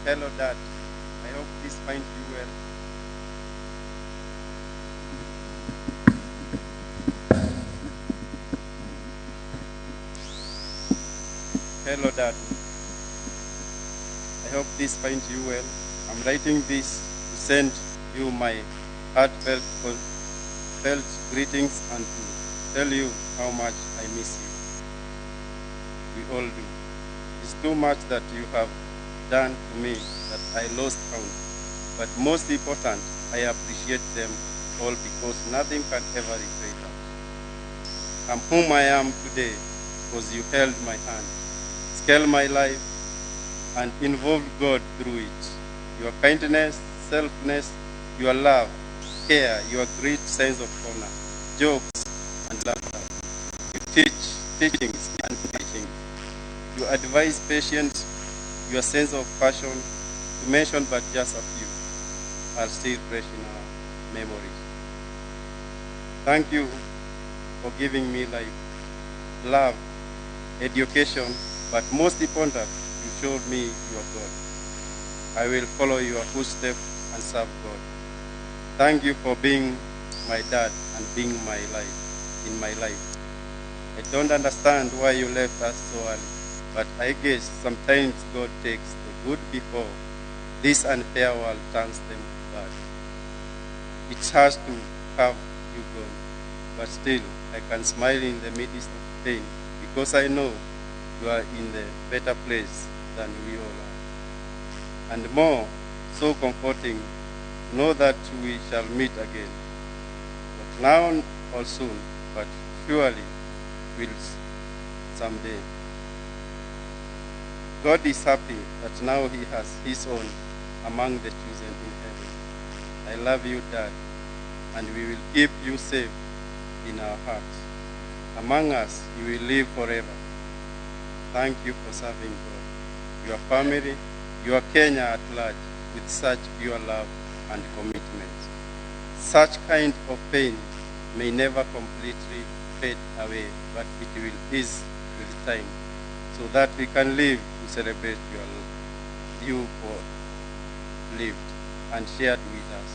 Hello, Dad. I hope this finds you well. Hello, Dad. I hope this finds you well. I'm writing this to send you my heartfelt greetings and to tell you how much I miss you. We all do. It's too much that you have done to me that I lost count. But most important, I appreciate them all because nothing can ever repay that. I'm whom I am today because you held my hand, scaled my life, and involved God through it. Your kindness, selflessness, your love, care, your great sense of honor, jokes, and laughter. You teach, teachings, and teachings. You advise patients, your sense of passion, to mention but just a few, are still fresh in our memories. Thank you for giving me life, love, education, but most important, you showed me your God. I will follow your footsteps and serve God. Thank you for being my dad and being my life in my life. I don't understand why you left us so early, but I guess sometimes God takes the good before this unfair world turns them bad. It has to have you gone, but still I can smile in the midst of pain because I know you are in the better place than we all are. And more so comforting to know that we shall meet again. But now or soon, but surely will someday. God is happy that now he has his own among the chosen in heaven. I love you, Dad, and we will keep you safe in our hearts. Among us, you will live forever. Thank you for serving God, your family, your Kenya at large, with such pure love and commitment. Such kind of pain may never completely fade away, but it will ease with time, so that we can live to celebrate you for lived and shared with us.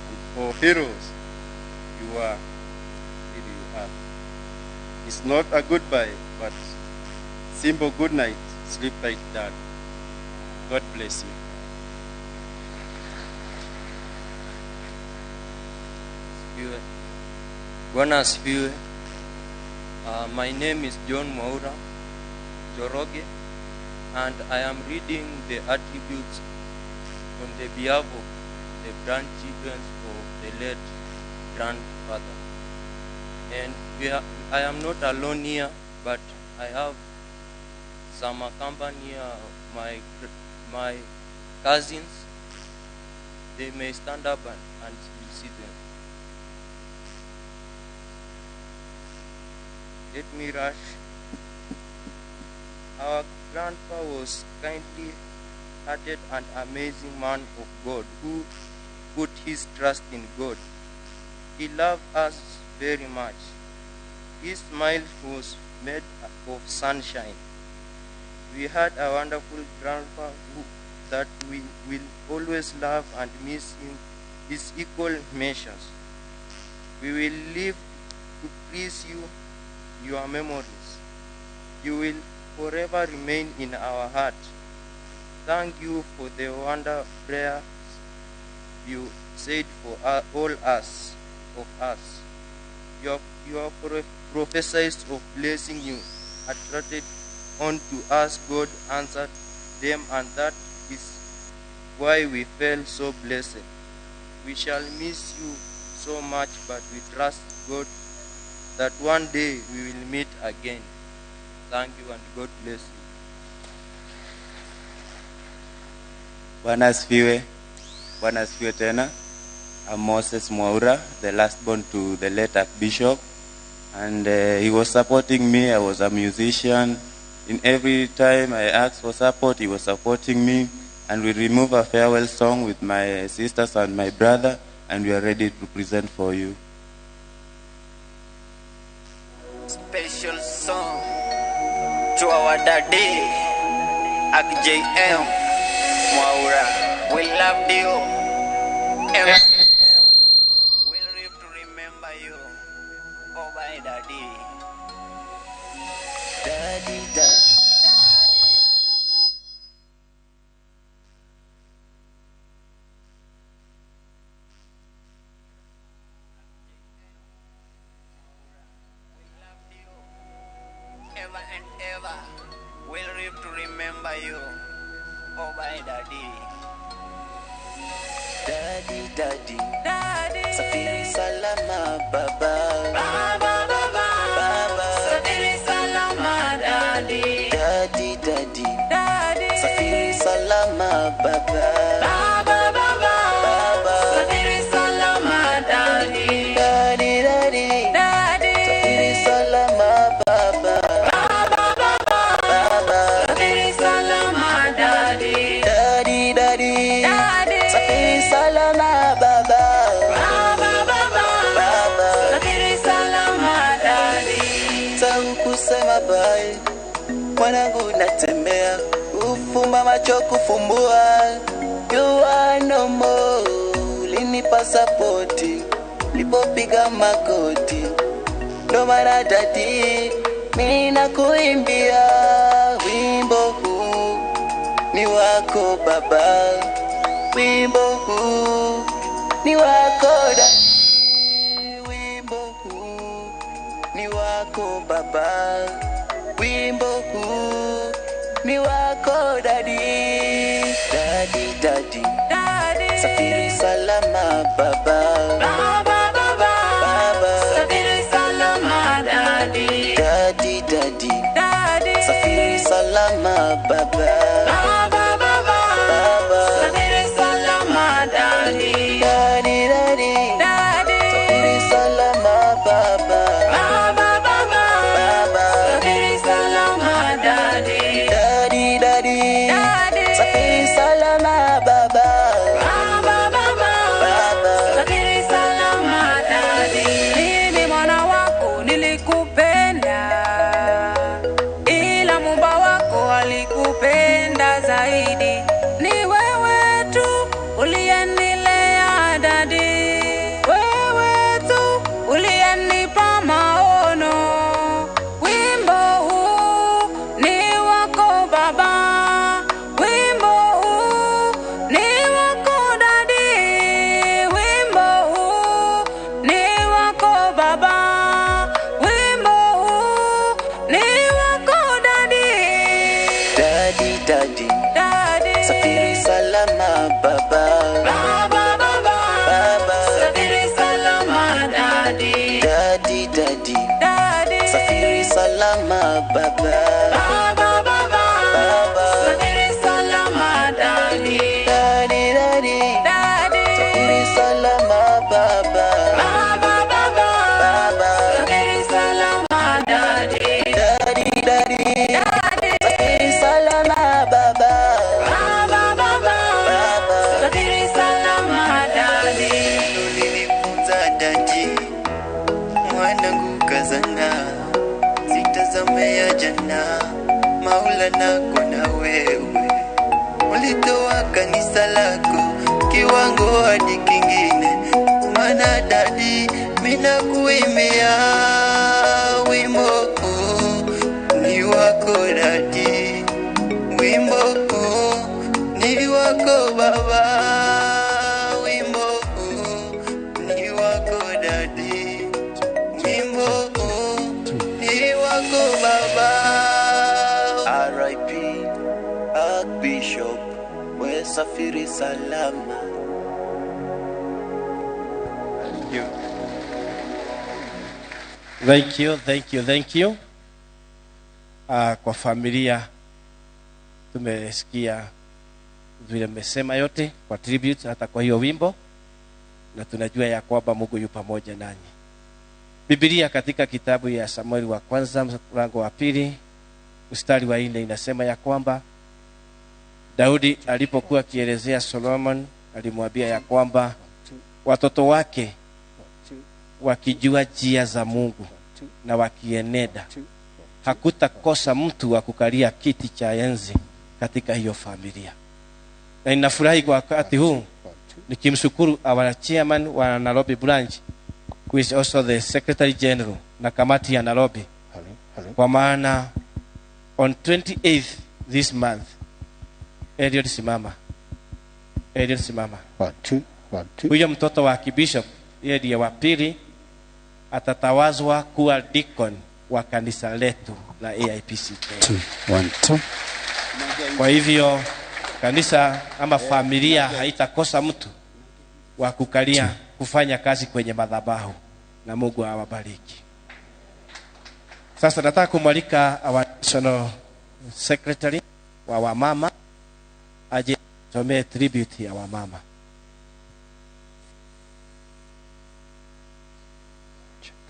And for heroes, you are who you are. It's not a goodbye, but simple good night, sleep tight, Dad. God bless you. Bwana asifiwe. My name is John Mwaura Njoroge, and I am reading the attributes on the behalf of the grandchildren of the late grandfather. And I am not alone here, but I have some accompany my cousins. They may stand up and you see them. Let me rush. Our grandpa was kindly hearted and amazing man of God who put his trust in God. He loved us very much. His smile was made of sunshine. We had a wonderful grandpa who, that we will always love and miss him his equal measures. We will live to please you, your memories. You will forever remain in our heart. Thank you for the wonder prayers you said for all us of us. Your prophesies of blessing you attracted unto us. God answered them, and that is why we felt so blessed. We shall miss you so much, but we trust God that one day we will meet again. Thank you and God bless you. Bwana asifiwe. Bwana asifiwe tena. I'm Moses Mwaura, the last born to the late Archbishop, and he was supporting me. I was a musician. In every time I asked for support, he was supporting me, and we remove a farewell song with my sisters and my brother, and we are ready to present for you. Special song to our daddy, AJM. Mwaura, we loved you. Ever and ever. We'll live to remember you. Oh, bye, Daddy. Daddy, Daddy. Ever and ever, we'll live to remember you. Oh, bye, Daddy. Daddy, Daddy, Daddy. Safiri salama, Baba. Baba, Baba, Baba. Safiri salama, Daddy. Daddy, Daddy, Daddy. Safiri salama, Baba. Baba, Baba, Baba. Safiri salama, Daddy. Daddy, Daddy, Daddy. Safiri salama, Baba. Baba, Baba, Baba. Safiri salama, Daddy. Daddy, Daddy, Daddy. Safiri salama, Baba. Baba, Baba, Baba. Safiri salama, Daddy. Sahau kusema bye, mwanangu natembea, ufumba macho kufumbua, you are no more. Ulinipa sapoti lipopiga magoti, ndo maana daddy mimi nakuimbia wimbo huu ni wako baba, wimbo huu ni wako daddy, wimbo huu ni wako baba, wimbo huu ni wako daddy. Daddy, daddy, Daddy. Safiri salama baba. Baba, Baba, Baba. Safiri salama, Daddy. Daddy, daddy, Daddy. Safiri salama baba. Baba, Baba, Baba. Safiri salama, Daddy. Daddy, daddy, Daddy. Safiri salama baba. Baba, Baba, Baba. Safiri salama, Daddy. Daddy, daddy, Daddy. Safiri salama baba. Baba, Baba, Baba. Safiri salama, Daddy. Mimi mwana wako nilikupenda, ila Muumba wako alikupenda zaidi. Ni wewe tu uliyenilea Daddy, wewe tu uliyenipa maono. Wimbo huu ni wako baba, wimbo huu ni wako daddy, wimbo huu ni wako baba, wimbo huu ni wako daddy. Daddy, daddy, Daddy. Safiri salama baba. Baba, Baba, Baba. Safiri salama, Daddy. Daddy, daddy, Daddy. Safiri salama baba. Baba, Baba, Baba. Safiri salama, Daddy. Daddy, daddy, Daddy. Safiri salama baba. Baba, Baba, Baba. Safiri salama, Daddy. Daddy, daddy, Daddy. Safiri salama baba. Baba, Baba, Baba. Safiri salama, Daddy. Ulinifunza daddy, mwanangu kazana, sitazame ya jana, Maulana kona wewe. Ulitoa kanisa lako kiwango hadi kingine, maana daddy mina kuimbia wimbo huu ni wako daddy, wimbo huu ni wako baba, wimbo huu ni wako daddy, wimbo huu ni wako baba. R.I.P. Archbishop, we safiri salama. Thank you. Thank you, thank you, thank you. Kwa familia tumesikia vile mmesema yote kwa tribute, hata kwa hiyo wimbo, na tunajua ya kwamba Mungu yu pamoja nanyi. Biblia katika kitabu ya Samueli wa kwanza mlango wa 2 mstari wa 4 inasema ya kwamba Daudi alipokuwa akielezea Solomon alimwambia ya kwamba watoto wake wakijua njia za Mungu na wakienenda, hakutakosa mtu wa kukalia kiti cha enzi katika hiyo familia. Na Na ninafurahi kwa wakati huu nikimshukuru our chairman wa Nairobi branch, who is also the secretary general na kamati ya Nairobi. Kwa maana on 28th this month, Eliud simama. Eliud simama. 1 2 1 2. Huyo mtoto wa Archbishop, yeye ndiye wa pili atatawazwa kuwa deacon wa kanisa letu la AIPCK. 2 1 2. Kwa hivyo kanisa ama familia haitakosa mtu wa kukalia kufanya kazi kwenye madhabahu, na Mungu awabariki. Sasa nataka kumwalika our national secretary wa wamama aje somee tribute ya wamama.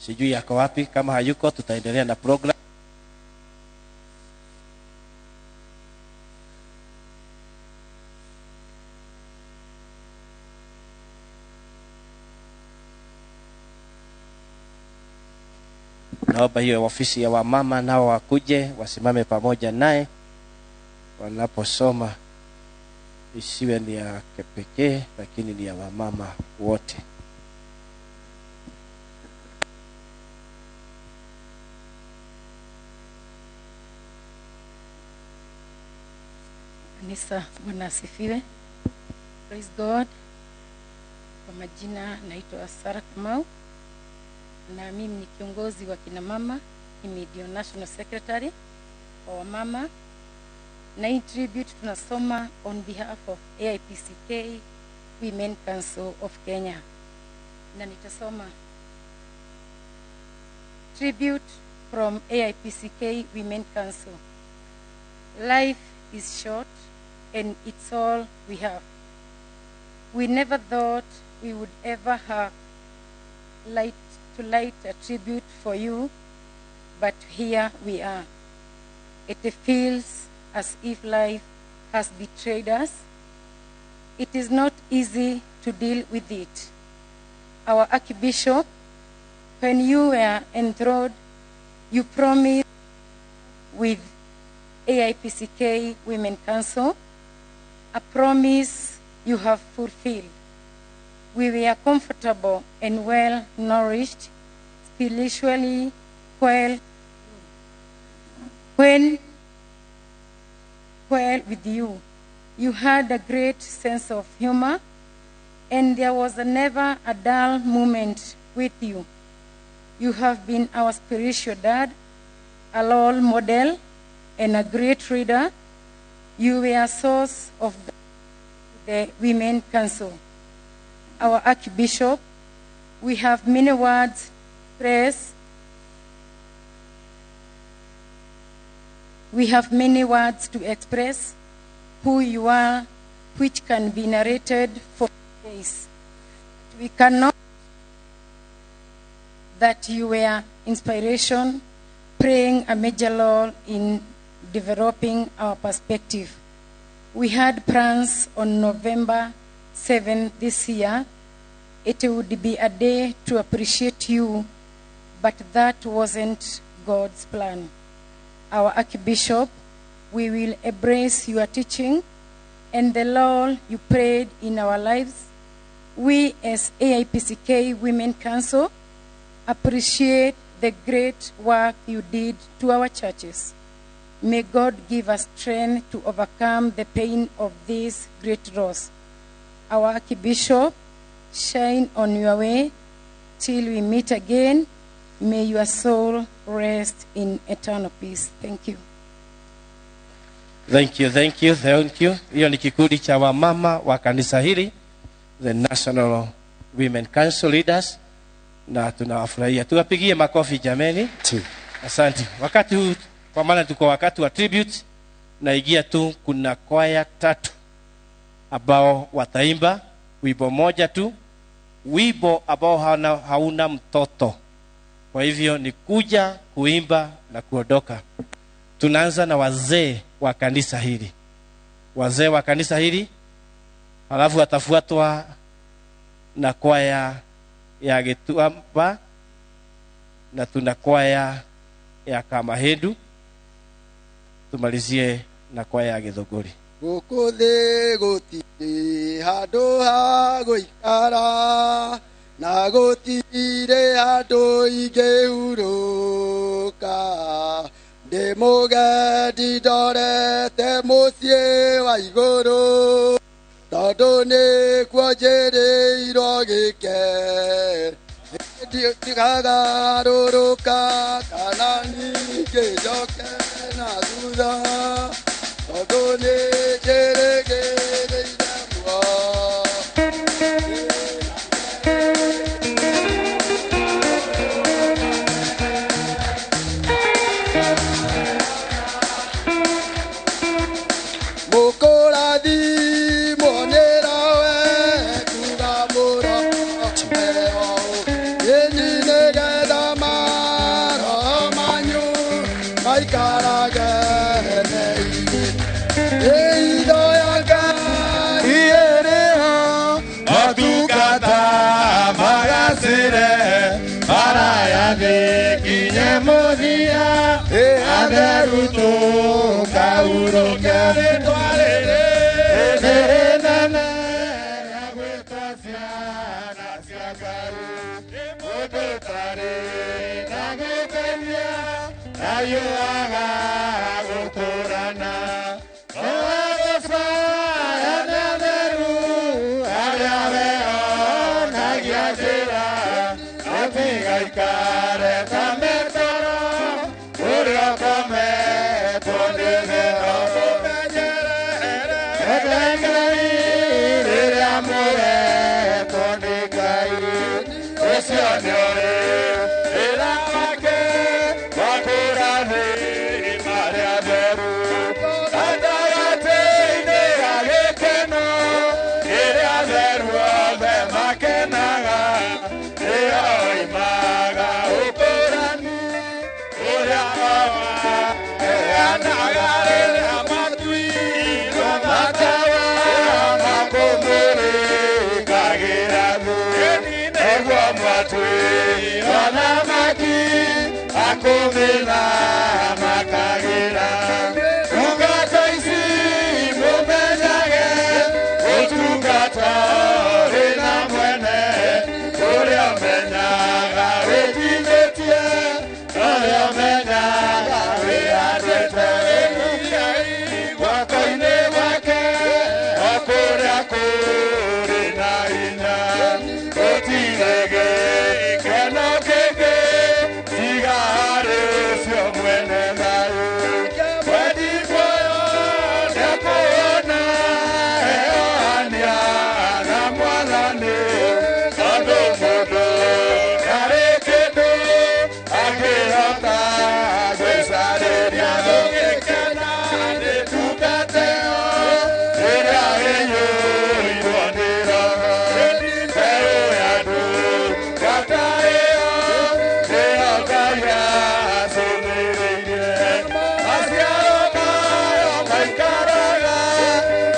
Sijui yako wapi, kama hayuko tutaendelea na program. Naomba hiyo ofisi ya wamama nao wakuje wasimame pamoja naye wanaposoma, isiwe ni ya kipekee lakini ni ya wamama wote. Kanisa, Bwana asifiwe. Praise God. Kwa majina naitwa Sarah Kamau na mimi ni kiongozi wa kina mama, mimi ndio national secretary wa wamama. Na hii tribute tunasoma on behalf of AIPCK Women Council of Kenya. Na nitasoma tribute from AIPCK Women Council. Life is short and it's all we have. We never thought we would ever have light to light a tribute for you, but here we are. It feels as if life has betrayed us. It is not easy to deal with it. Our Archbishop, when you were enthroned, you promised with AIPCK Women Council, a promise you have fulfilled. We were comfortable and well nourished spiritually well when well with you. You had a great sense of humor, and there was never a dull moment with you. You have been our spiritual dad, a role model, and a great reader. You were a source of the Women Council. Our Archbishop, we have many words to express. We have many words to express who you are, which can be narrated for days. We cannot that you were inspiration, playing a major role in developing our perspective. We had plans on November 7 this year. It would be a day to appreciate you, but that wasn't God's plan. Our Archbishop, we will embrace your teaching and the role you played in our lives. We as AIPCK Women Council appreciate the great work you did to our churches. May God give us strength to overcome the pain of this great loss. Our Archbishop, shine on your way till we meet again. May your soul rest in eternal peace. Thank you. Thank you, thank you, thank you. Hiyo ni kikundi cha wamama wa kanisa hili, the National Women Council Leaders, na tunawafurahia. Tuwapigie makofi jameni. Asante. Wakati huu, kwa maana tuko wakati wa tribute, naingia tu, kuna kwaya tatu ambao wataimba wimbo moja tu, wimbo ambao hauna mtoto. Kwa hivyo ni kuja kuimba na kuondoka. Tunaanza na wazee wa kanisa hili. Wazee wa kanisa hili, halafu watafuatwa na kwaya ya Gituamba, na tuna kwaya ya Kamahendu, tumalizie na kwaya ya Githunguri. Gũkũ thĩ gũtirĩ handũ ha gũikara na gũtirĩ handũ ingĩhurũka. Ndĩ mũgendi ndorete mũciĩ wa igũrũ tondũ nĩkuo njĩrĩirwo gĩkeno. Ndikagarũrũka kana ningĩ njoke na thutha tondũ nĩ njĩrĩgĩrĩire muoyo. Mũkũrathi muonera we kuga mũroho ĩni nĩgetha maroho manyu maikarage me-inĩ. Ĩitho ya Ngai ĩrĩho motungata magacĩre marayagĩkinye mũthia atheru tũkaurũke rĩtwa rĩrĩ nĩ rĩnene rĩa gwĩtwo ciana cia Ngai mũndũ ũtarĩ na gwĩkenia ndariũaga gũkũrana no egũcaya nĩ atheru arĩa weonagia njĩra matigaikare ta metoro ũrĩa ũkometwo nĩ thero mũmenyerere endai Ngai rĩrĩa mũretwo nĩ Ngai ũcio nĩoĩ wĩra wake wa kũrathima arĩa atheru gatagatĩ-inĩ ga gĩkeno kĩrĩa atheru othe makenaga nĩo oimaga ũkũrani ũrĩa aheanaga rĩrĩa matuirwo matawa makũmũrĩkagĩra thĩ nĩguo mwatuirwo thamaki akũmĩra makagĩra. Ndungata ici mũmenyage ũtungata ũrĩ na mwene ũrĩa ũmenyaga wĩtithĩtie ũrĩa ũmenyaga wĩhandĩte guoko-inĩ gwake o kũrĩa kũrĩ na hinya gũtirĩ gĩkeno kĩngĩ tiga harĩ ũcio mwene thayũ. Wendi muoyo nĩekũwona eyohania na Mwathani tondũ mũndũ ndarĩ kĩndũ angĩhota gwĩcarĩria. Gũgĩkena nĩ ndungata ĩyo ĩrĩa ĩiyũirwo nĩ Roho. Mbeũ ya ndungata ĩyo nĩyo Ngai acũthĩrĩirie. Maciaro mayo maikaraga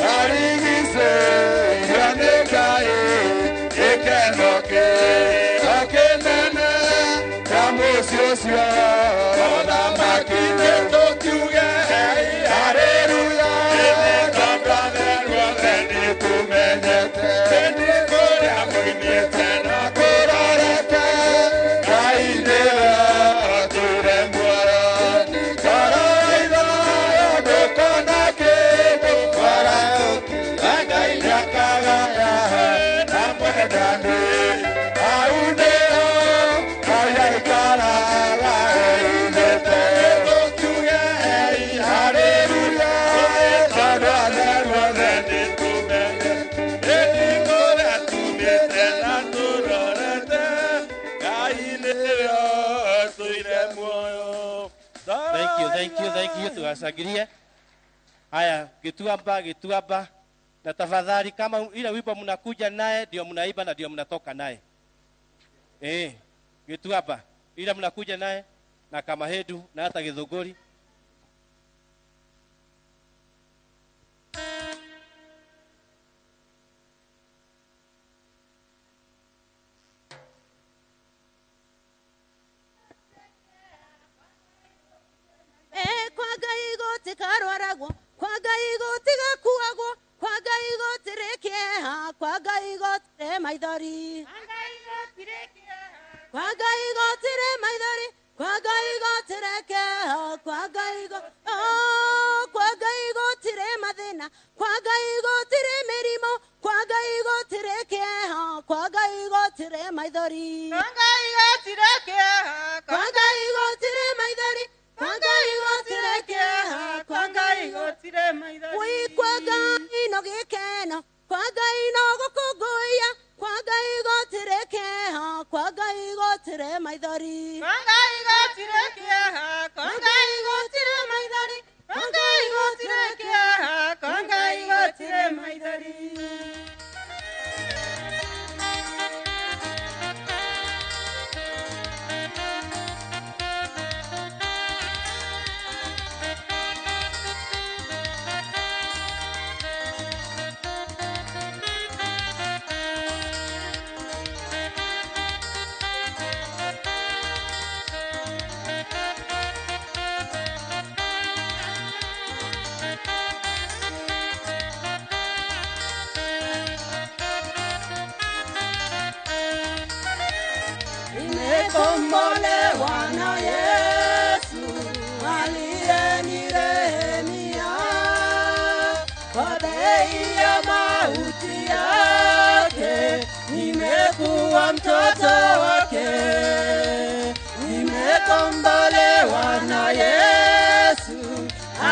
marigicĩirio nĩ Ngai. Gĩkeno kĩo kĩnene ta mũciĩ ũcio mũthamaki nĩtũkiuge haleluya tondũ atheru othe nĩtũmenyete nĩ kũrĩa moimĩte na kũrorete Ngai nĩwe ũtũire muoyo. Toro ithoyo ndũkona kĩndũ kwaga Ngai nĩakagaya na mwendani hau nĩho Ngai aikaraga eithĩte. Tũkiuge haleluya tondũ atheru othe nĩtũmenyete nĩ kũrĩa tumĩte na tũrorete Ngai nĩwe ũtũire muoyo. Thank you, thank you, thank you. Tuwashangilie. Haya, Gituamba, Gituamba. Na tafadhali kama ile wimbo mnakuja naye ndio mnaimba na ndio mnatoka naye. Gituamba, ile mnakuja naye na kama hedu na hata Githunguri. Kwa Ngai gũtikarwaragwo, kwa Ngai gũtigakuagwo. Kwa Ngai gũtirĩ maithori, kwa Ngai gũtirĩ kĩeha, kwa Ngai kwa Ngai gũtirĩ mathĩna, kwa Ngai gũtirĩ mĩrimũ, kwa Ngai gũtirĩ kĩeha, kwa Ngai gũtirĩ maithori. Kwa Ngai gũtirĩ kĩeha, kwa Ngai gũtirĩ maithori, kwa Ngai gũtirĩ kĩeha, kwa Ngai gũtirĩ maithori. Wĩ kwa Ngai no gĩkeno, kwa Ngai no gũkũngũiya, kwa Ngai gũtirĩ kĩeha, kwa Ngai gũtirĩ maithori. Kwa Ngai gũtirĩ kĩeha, kwa Ngai gũtirĩ maithori, kwa Ngai gũtirĩ kĩeha, kwa Ngai gũtirĩ maithori. Nimekombolewa na Yesu aliyenirehemia, kwa bei ya mauti yake nimekuwa mtoto wake. Nimekombolewa na Yesu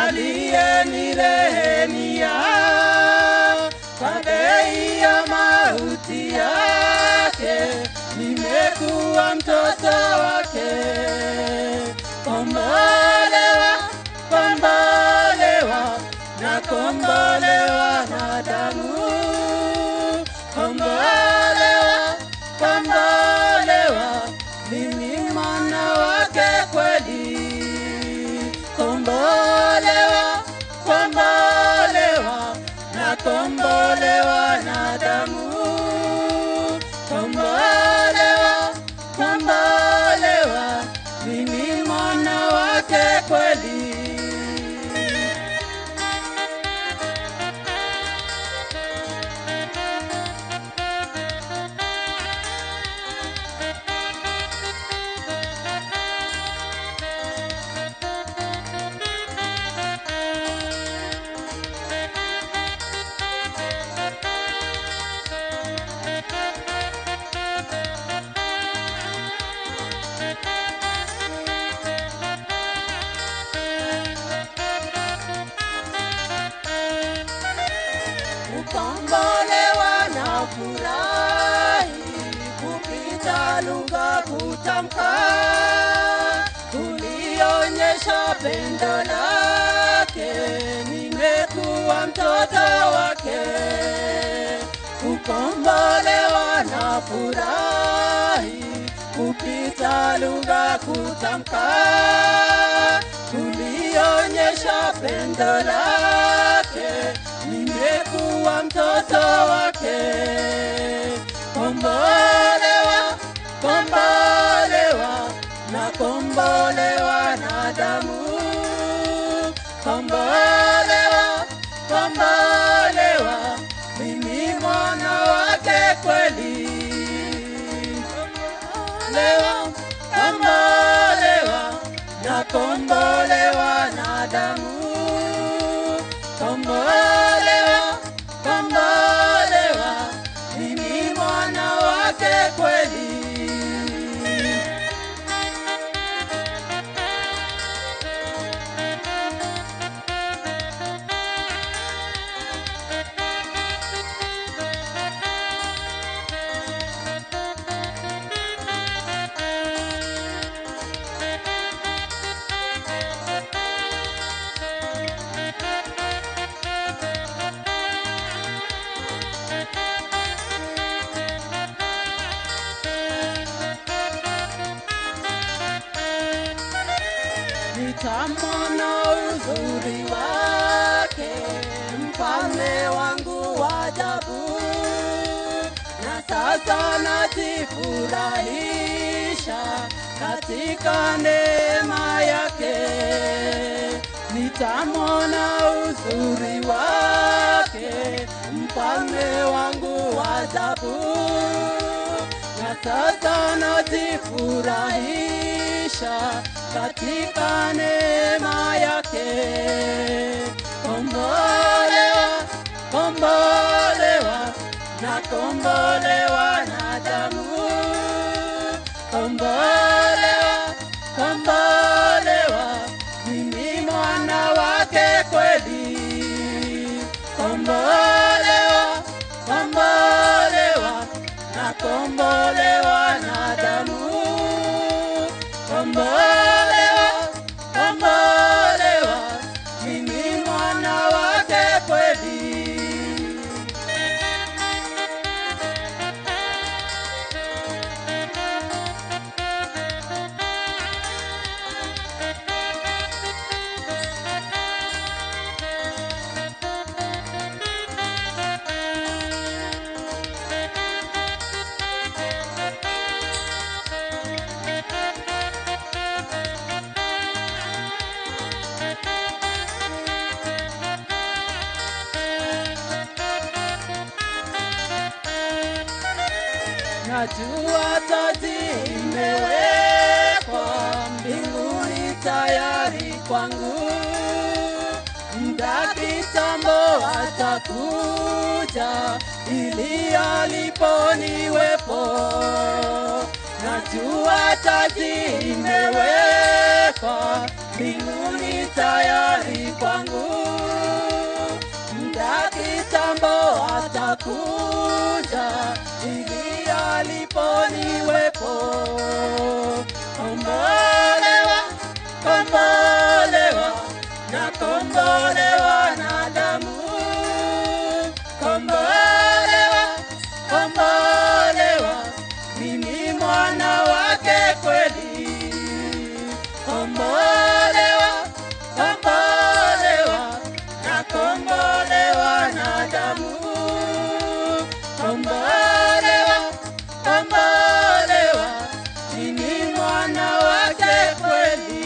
aliyenirehemia, kwa bei ya mauti yake nimekuwa mtoto wake. Kombolewa, kombolewa, na kombolewa na damu. Kombolewa, kombolewa, mimi mwana wake kweli. Kombolewa, kombolewa, na kombolewa na damu. Kombolewa, kombolewa, mimi mwana wake kweli. Kukombolewa na furahi, kupita lugha kutamka, kulionyesha pendo lake, nimekuwa mtoto wake. Kukombolewa na furahi, kupita lugha kutamka, kulionyesha pendo lake, nimekuwa mtoto wake. Kombolewa, kombolewa, na kombolewa na damu. Kombolewa, kombolewa, mimi mwana wake kweli. Kombolewa, kombolewa, na kombolewa na damu. Kombolewa, kombolewa, mimi mwana wake kweli. Nitamwona uzuri wake, mfalme wangu wa ajabu, na sasa najifurahisha katika neema yake. Nitamwona uzuri wake, mfalme wangu wa ajabu, na sasa najifurahisha katika neema yake. Kombolewa, kombolewa, na kombolewa na damu. Kombolewa, kombolewa, mimi mwana wake kweli. Kombolewa, kombolewa, na kombolewa na damu. Kombolewa, kombolewa, mimi mwana wake kweli. Najua taji imewekwa mbinguni tayari kwangu, muda kitambo atakuja ili aliponiwepo. Najua taji imewekwa mbinguni tayari kwangu, muda kitambo atakuja ili aliponiwepo. Kombolewa, kombolewa, na kombolewa na damu. Kombolewa, kombolewa, mimi mwana wake kweli. Kombolewa, kombolewa, na kombolewa na damu. Kombolewa, kombolewa, mimi mwana wake kweli.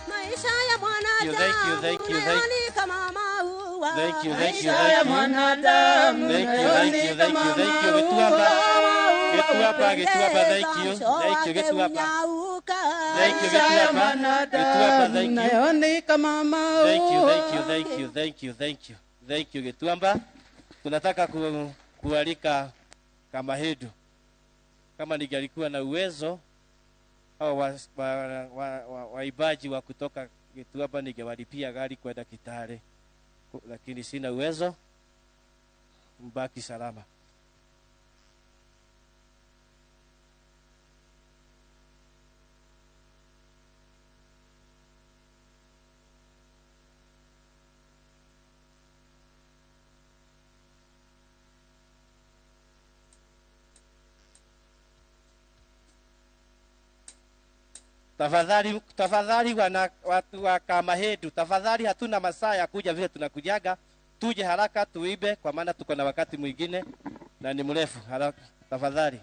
Maisha ya mwanadamu Thank you, thank you, thank you. ni kama maua. Thank you, thank you, Maisha ya thank you. mwanadamu Thank you, thank you, thank you, thank you. Gituamba, Gituamba, Gituamba, thank you. Thank you, Gituamba. Thank you, Maisha ya Gituamba. Gituamba, thank you. nayo ni kama maua. Thank you, thank you, thank you, thank you, thank you. Thank you, Gituamba. Tunataka kualika Kamahedu. Kama ningelikuwa na uwezo hao waibaji wa kutoka Gituamba ningewalipia gari kwenda Kitale, lakini sina uwezo. Mbaki salama. Tafadhali, tafadhali wana watu wa Kamahedu, tafadhali, hatuna masaa ya kuja vile tunakujaga. Tuje haraka tuibe, kwa maana tuko na wakati mwingine na ni mrefu. Haraka tafadhali.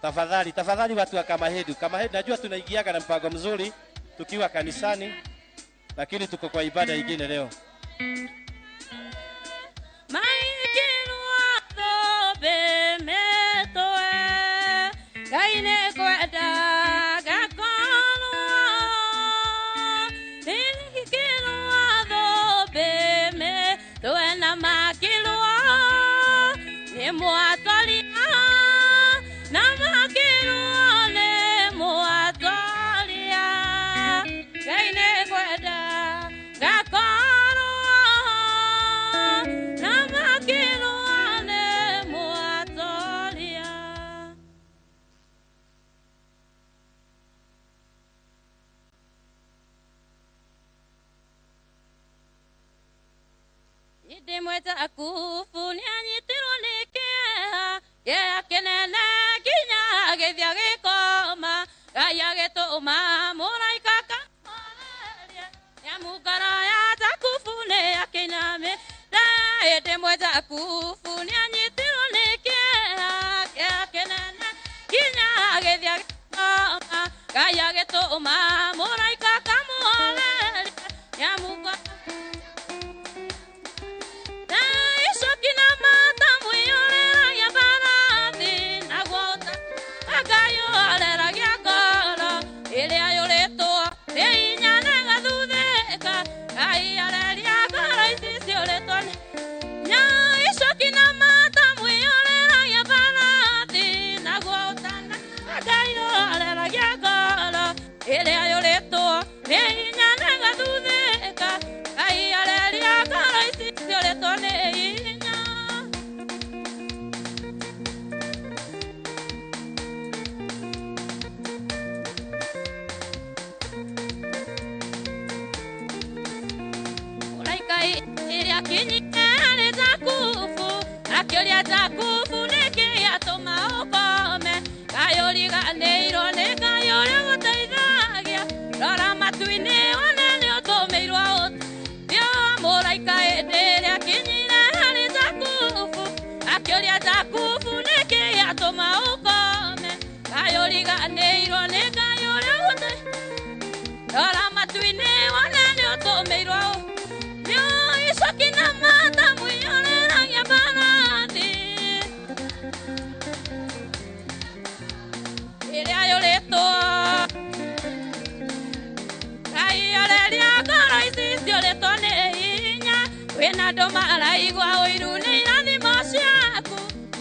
Tafadhali, tafadhali watu wa Kamahedu. Kamahedu najua tunaingiaga na mpango mzuri tukiwa kanisani, lakini tuko kwa ibada ingine leo. Akufu nĩanyitirwo nĩ kĩeha, kĩeha kĩnene nginya agĩthiĩ agĩkoma. Ngai agĩtũma mũraika akahorerie, nĩamu ngoro ya Jakubu nĩakĩinamĩte. Hĩndĩ ĩmwe Jakubu nĩanyitirwo nĩ kĩeha, kĩeha kĩnene ĩrĩa akinyire harĩ Jakubu akĩũria Jakubu nĩkĩ gĩatũma ũkome Ngai ũriganĩirwo nĩ Ngai ũrĩa ũgũteithagia rora matu-inĩ wone nĩ ũtũmĩirwo ũteithio mũraika hĩndĩ ĩrĩa akinyire harĩ Jakubu akĩũria Jakubu nĩkĩ gĩatũma ũkome Ngai ũriganĩirwo nĩ Ngai ũrĩa ũgũteithagia rora matu-inĩ wone nĩ ũtũmĩirwo ũteithio icoki na matamu iyũrĩragia mbarathi ĩrĩa yũrĩtwo Ngai oreria ngoro ici ciũrĩtwo nĩ hinya kwĩna andũ maraigua ũiru nĩ irathimo ciaku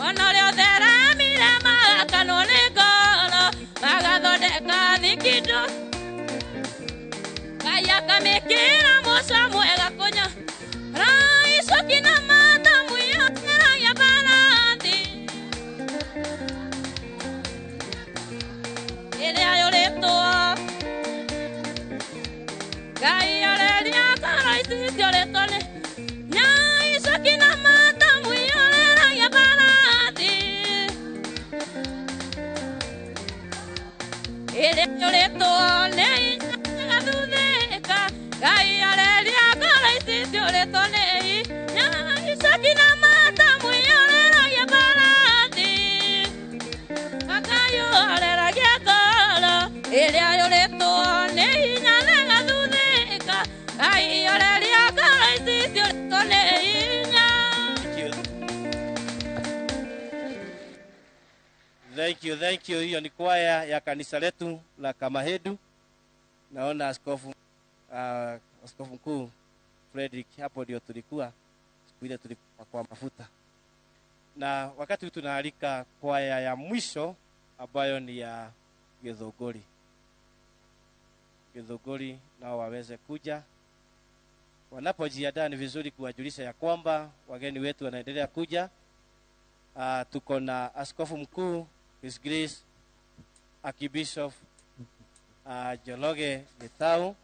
ona ũrĩa ũtheremire magakanwo nĩ ngoro magathondeka thikindũ Ngai akamĩkĩra mũca mwega kũnyua icoki na matamu iyũrĩragia mbarathi ĩrĩa yũrĩtwo Ngai oreria ngoro ici ciũrĩtwo nĩ nya icoki na matamu iyũrĩragia mbarathi ĩrĩa yũrĩtwo nĩ hinya ĩgathuthĩka Ngai oreria ngoro ici ciũrĩtwo nĩ hinya icoki na matamu iyũrĩragia mbarathi Ngai oreragia ngoro ĩrĩa yũrĩtwo nĩ hinya na ĩgathuthĩka Ngai oreria ngoro ici ciũrĩtwo nĩ hinya. Thank you, thank you. Hiyo ni kwaya ya kanisa letu la Kamahedu. Naona askofu askofu mkuu Frederick, hapo ndio tulikuwa siku ile tulikuwa kwa mafuta. Na wakati tunaalika kwaya ya mwisho ambayo ni ya Githunguri. Githunguri nao waweze kuja. Wanapojiandaa ni vizuri kuwajulisha ya kwamba wageni wetu wanaendelea kuja. Tuko na askofu mkuu His Grace Archbishop Njoroge Gitau,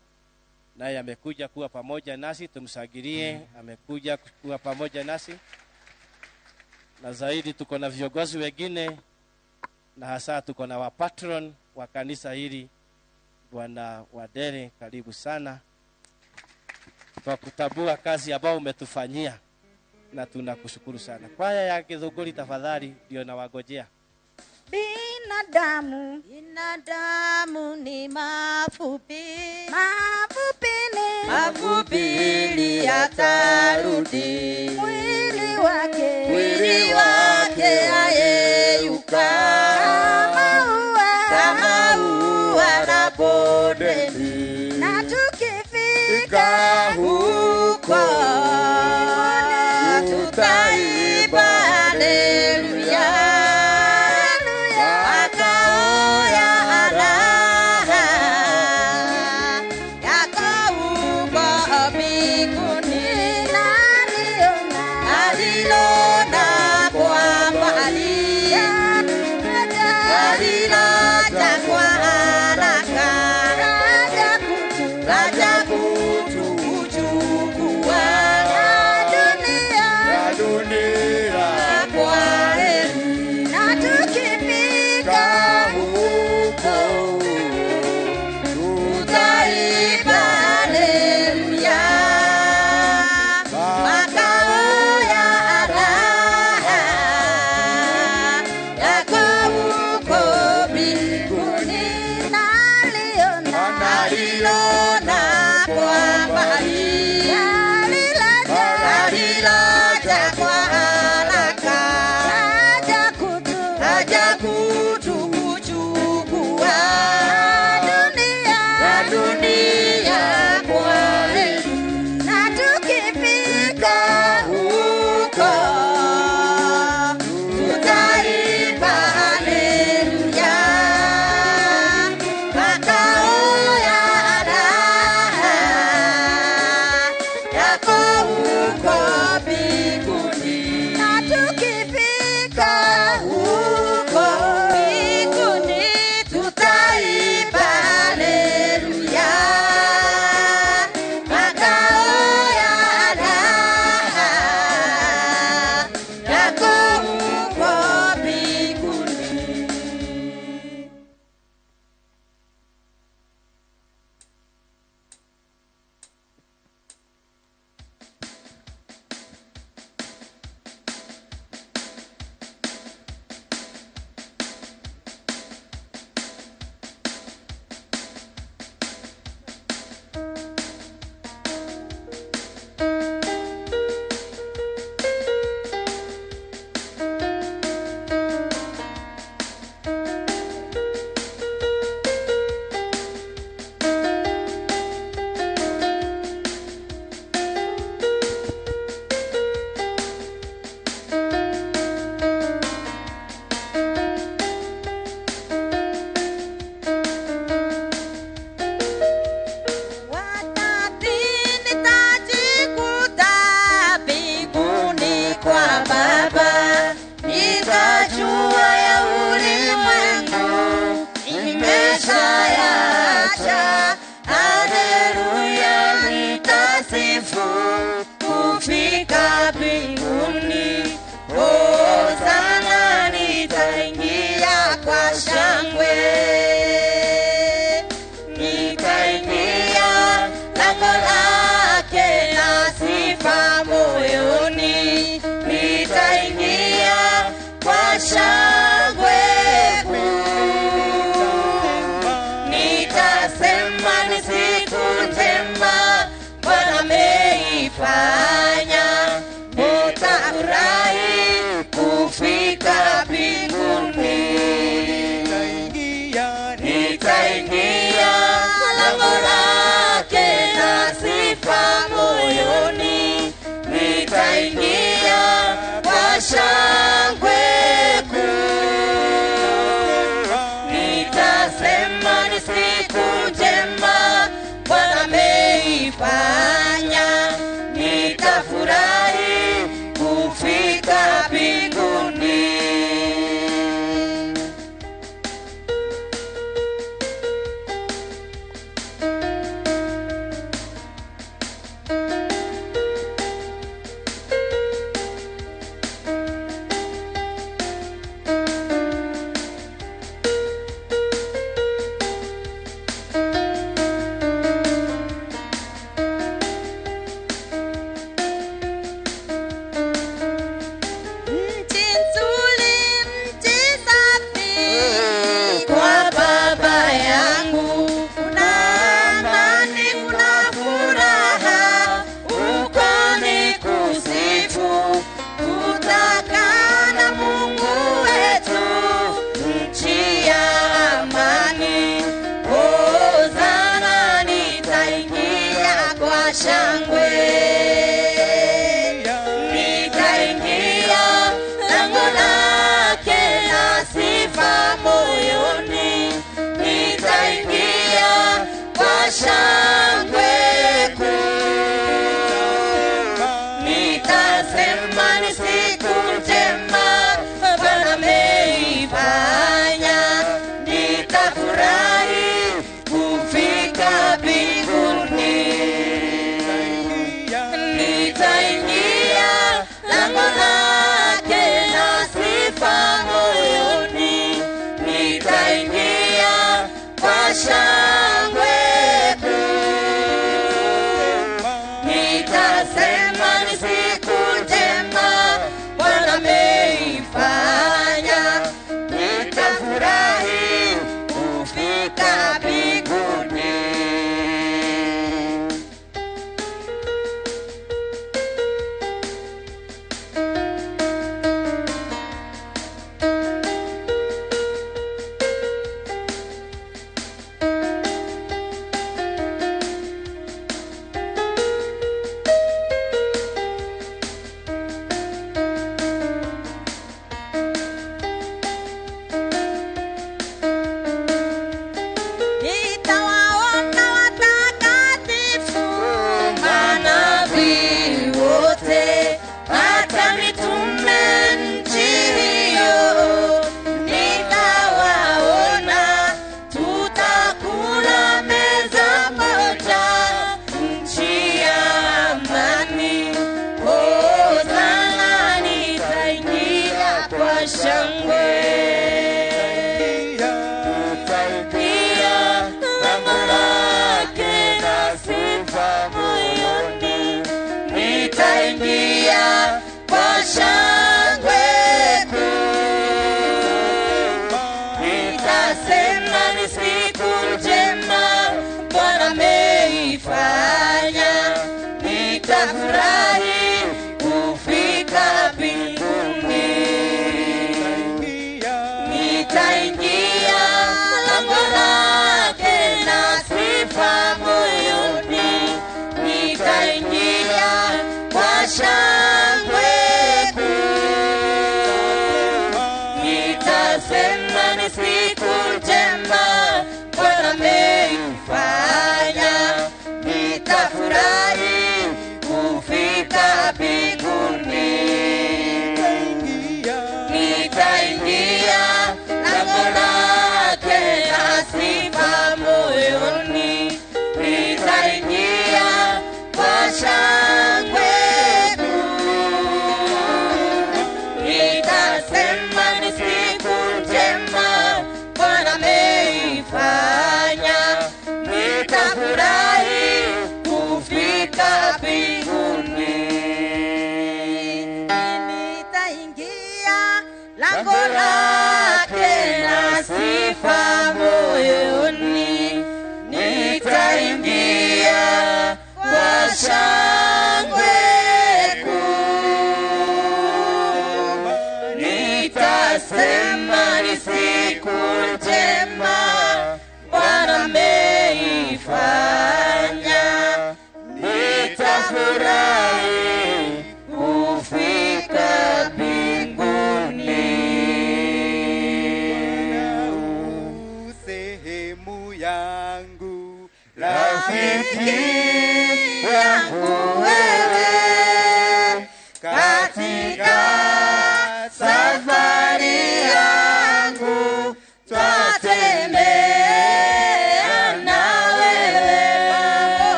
naye amekuja kuwa pamoja nasi, tumshangilie, amekuja kuwa pamoja nasi. Na zaidi tuko na viongozi wengine, na hasa tuko na wa patron wa kanisa hili, Bwana Wadere, karibu sana kwa kutambua kazi ambayo umetufanyia, na tunakushukuru sana. Kwaya ya Githunguri tafadhali ndio nawagojea. Binadamu, binadamu ni mafupi, mafupi ni mafupi ili atarudi. Mwili wake ayeyuka kama ua, kama ua la bondeni, na tukifika huko tutaimba haleluya. Makao ya raha yako huko mbinguni. Nani Nitafurahi kufika mbinguni. Nchi nzuri, nchi safi, kwa Baba yangu kuna amani, kuna furaha, uko ni kusifu, kutaka na Mungu wetu, nchi ya amani. Hosana, nitaingia kwa shangwe. Nitaingia lango lake na sifa moyoni, nitaingia kwa shangwe kuu. Nitasema ni siku njema Bwana ameifanya, nitafurahi kufika mbinguni. Nitaingia lango lake na sifa moyoni, nitaingia kwa shangwe kuu. Nitasema ni siku njema Bwana ameifanya, nitafurahi kufika mbinguni.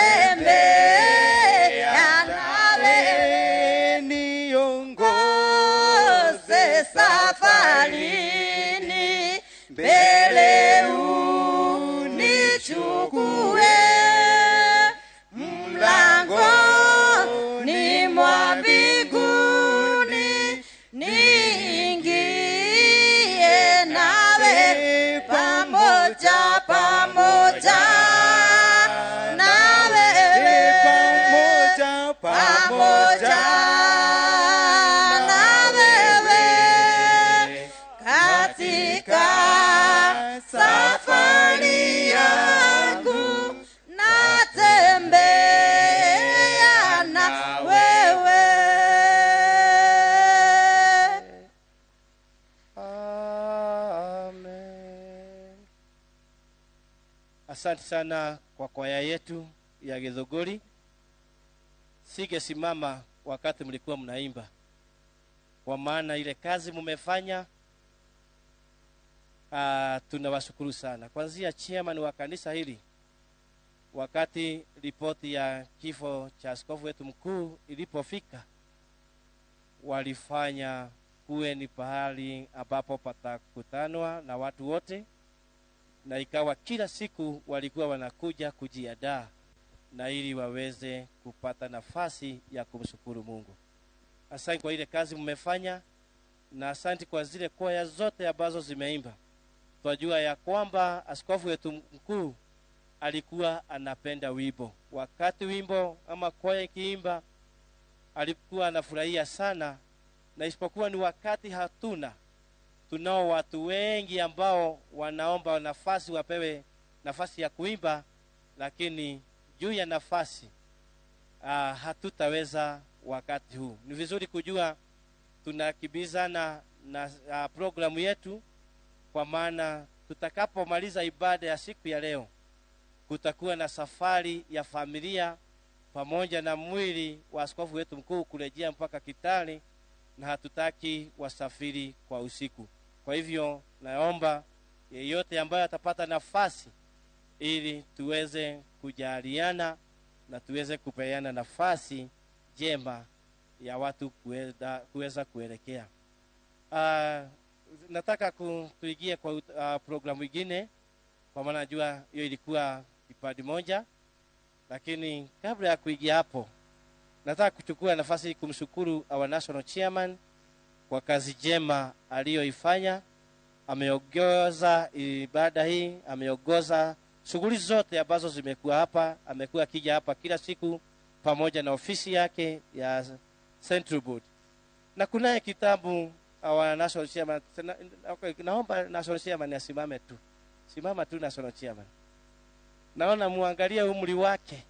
Natembea nawe, niongoze safarini, mbele unichukue, mlangoni mwa mbinguni niingie nawe, pamoja pamoja nawe, pamoja pamoja na wewe katika safari yangu natembea na wewe. Amen. Asante sana kwa kwaya yetu ya Githunguri. Singesimama wakati mlikuwa mnaimba, kwa maana ile kazi mmefanya, tunawashukuru sana. Kwanzia chairman wa kanisa hili, wakati ripoti ya kifo cha askofu wetu mkuu ilipofika, walifanya kuwe ni pahali ambapo patakutanwa na watu wote, na ikawa kila siku walikuwa wanakuja kujiandaa na ili waweze kupata nafasi ya kumshukuru Mungu. Asante kwa ile kazi mmefanya, na asante kwa zile kwaya zote ambazo zimeimba. Twajua ya kwamba askofu wetu mkuu alikuwa anapenda wimbo. Wakati wimbo ama kwaya ikiimba, alikuwa anafurahia sana, na isipokuwa ni wakati hatuna, tunao watu wengi ambao wanaomba nafasi, wapewe nafasi ya kuimba, lakini juu ya nafasi hatutaweza wakati huu. Ni vizuri kujua tunakibizana na programu yetu, kwa maana tutakapomaliza ibada ya siku ya leo kutakuwa na safari ya familia pamoja na mwili wa askofu wetu mkuu kurejea mpaka Kitale, na hatutaki wasafiri kwa usiku. Kwa hivyo naomba yeyote ambaye atapata nafasi ili tuweze kujaliana na tuweze kupeana nafasi jema ya watu kuweza kuelekea. Nataka tuingie kwa programu ingine, kwa maana najua hiyo ilikuwa kipindi moja, lakini kabla ya kuingia hapo nataka kuchukua nafasi kumshukuru our national chairman kwa kazi jema aliyoifanya. Ameongoza ibada hii, ameongoza shughuli zote ambazo zimekuwa hapa. Amekuwa akija hapa kila siku pamoja na ofisi yake ya Central Board. Na kunaye kitabu our national chairman. Naomba national chairman asimame tu. Simama tu national chairman. Naona muangalie umri wake,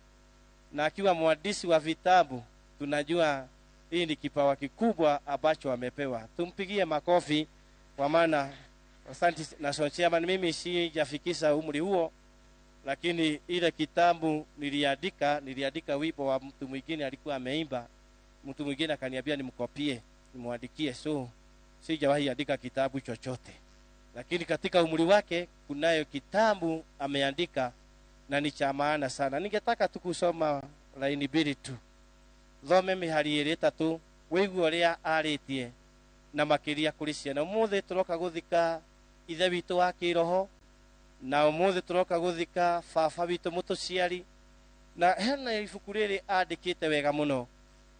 na akiwa mwandishi wa vitabu, tunajua hii ni kipawa kikubwa ambacho amepewa. Tumpigie makofi kwa maana asante national chairman. Mimi sijafikisha umri huo, lakini ile kitabu niliandika wimbo wa mtu mwingine alikuwa ameimba, mtu mwingine akaniambia nimkopie, nimwandikie, so sijawahi andika kitabu chochote. Lakini katika umri wake kunayo kitabu ameandika na ni cha maana sana. Ningetaka tu kusoma laini mbili tu. Thome mĩhari ĩrĩ ĩtatũ wĩigue ũrĩa arĩtie na makĩria kũrĩ ciana. Ũmũthĩ tũroka gũthika ithe witũ wa kĩroho, na ũmũthĩ tũroka gũthika baba witũ mũtũciari, na hena ibuku rĩrĩ andĩkĩte wega mũno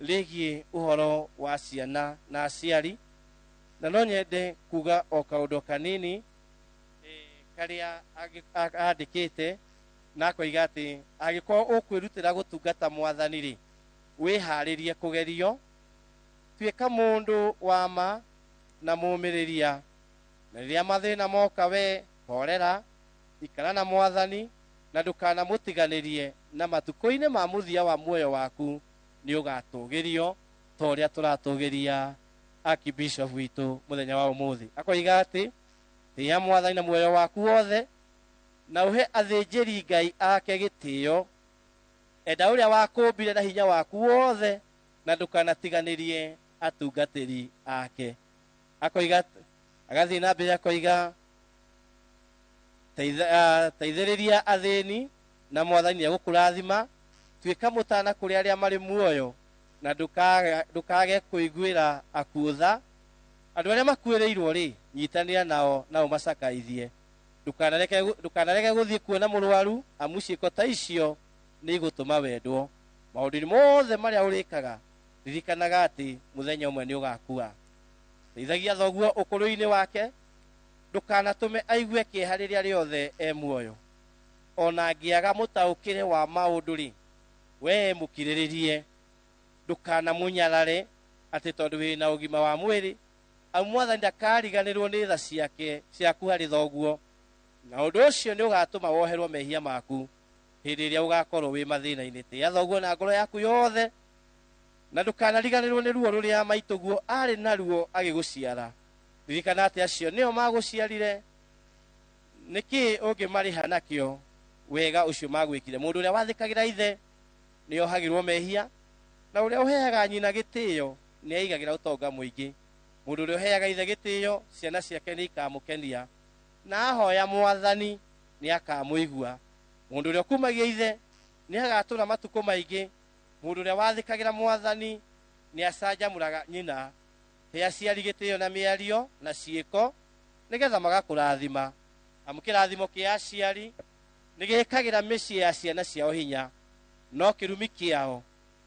rĩgiĩ ũhoro wa ciana na aciari, na no nyende kuga o kaũndũ kanini karĩa andĩkĩte, na akoiga atĩ angĩkorwo ũkwĩrutĩra gũtungata mwathani rĩ, wĩharĩrie kũgerio, tuĩka mũndũ wa ma na mũmĩrĩria, na rĩrĩa mathĩna moka we horera, ikara na mwathani na ndũkanamũtiganĩrie, na matukũ-inĩ ma mũthia wa muoyo waku nĩ ũgatũgĩrio ta ũrĩa tũratũgĩria Archbishop witũ mũthenya wa ũmũthĩ. Akoiga atĩ tĩĩa mwathani na muoyo waku wothe, na ũhe athĩnjĩri Ngai ake gĩtĩo, enda ũrĩa wakũmbire na hinya waku wothe, na ndũkanatiganĩrie atungatĩri ake. Akoiga, agathiĩ na mbere akoiga teithĩrĩria athĩni na mwathani nĩegũkũrathima, Tuĩka mũtana kũrĩ arĩa marĩ muoyo, na ndũkage kũiguĩra akuũ tha. Andũ arĩa makuĩrĩirwo rĩ, nyitanĩra nao na ũmacakaithie. Ndũkanareke gũthiĩ kuona mũrwaru, amu ciĩko ta icio nĩ igũtũma wendwo. Maũndũ-inĩ mothe marĩa ũrĩkaga, ririkanaga atĩ mũthenya ũmwe nĩ ũgakua. Teithagia thoguo ũkũrũ-inĩ wake, ndũkanatũme aigue kĩeha rĩrĩa rĩothe e muoyo. Ona angĩaga mũtaũkĩre wa maũndũ rĩ, we mũkirĩrĩrie, ndũkanamũnyarare atĩ tondũ wĩna ũgima wa mwĩrĩ, amu Mwathani ndakariganĩrwo nĩ tha ciake ciaku harĩ thoguo, na ũndũ ũcio nĩ ũgatũma woherwo mehia maku hĩndĩ ĩrĩa ũgakorwo wĩ mathĩna-inĩ. Tĩĩa thoguo na ngoro yaku yothe, na ndũkanariganĩrwo nĩ ruo rũrĩa maitũguo arĩ naruo agĩgũciara. Ririkana atĩ acio nĩo magũciarire, nĩkĩ ũngĩmarĩha nakĩo wega ũcio magwĩkire. Mũndũ ũrĩa wathĩkagĩra ithe nĩohagĩrwo mehia, na ũrĩa ũheaga nyina gĩtĩo nĩaigagĩra ũtonga mũingĩ. Mũndũ ũrĩa ũheaga ithe gĩtĩo, ciana ciake nĩikamũkenia, na ahoya Mwathani nĩakamũigua. Mũndũ ũrĩa ũkumagia ithe nĩagatũra matukũ maingĩ. Mũndũ ũrĩa wathĩkagĩra Mwathani nĩacanjamũraga nyina. He aciari gĩtĩo na mĩario na ciĩko, nĩgetha magakũrathima. Amu kĩrathimo kĩa aciari nĩgĩkagĩra mĩciĩ ya ciana ciao hinya, no kĩrumi kĩao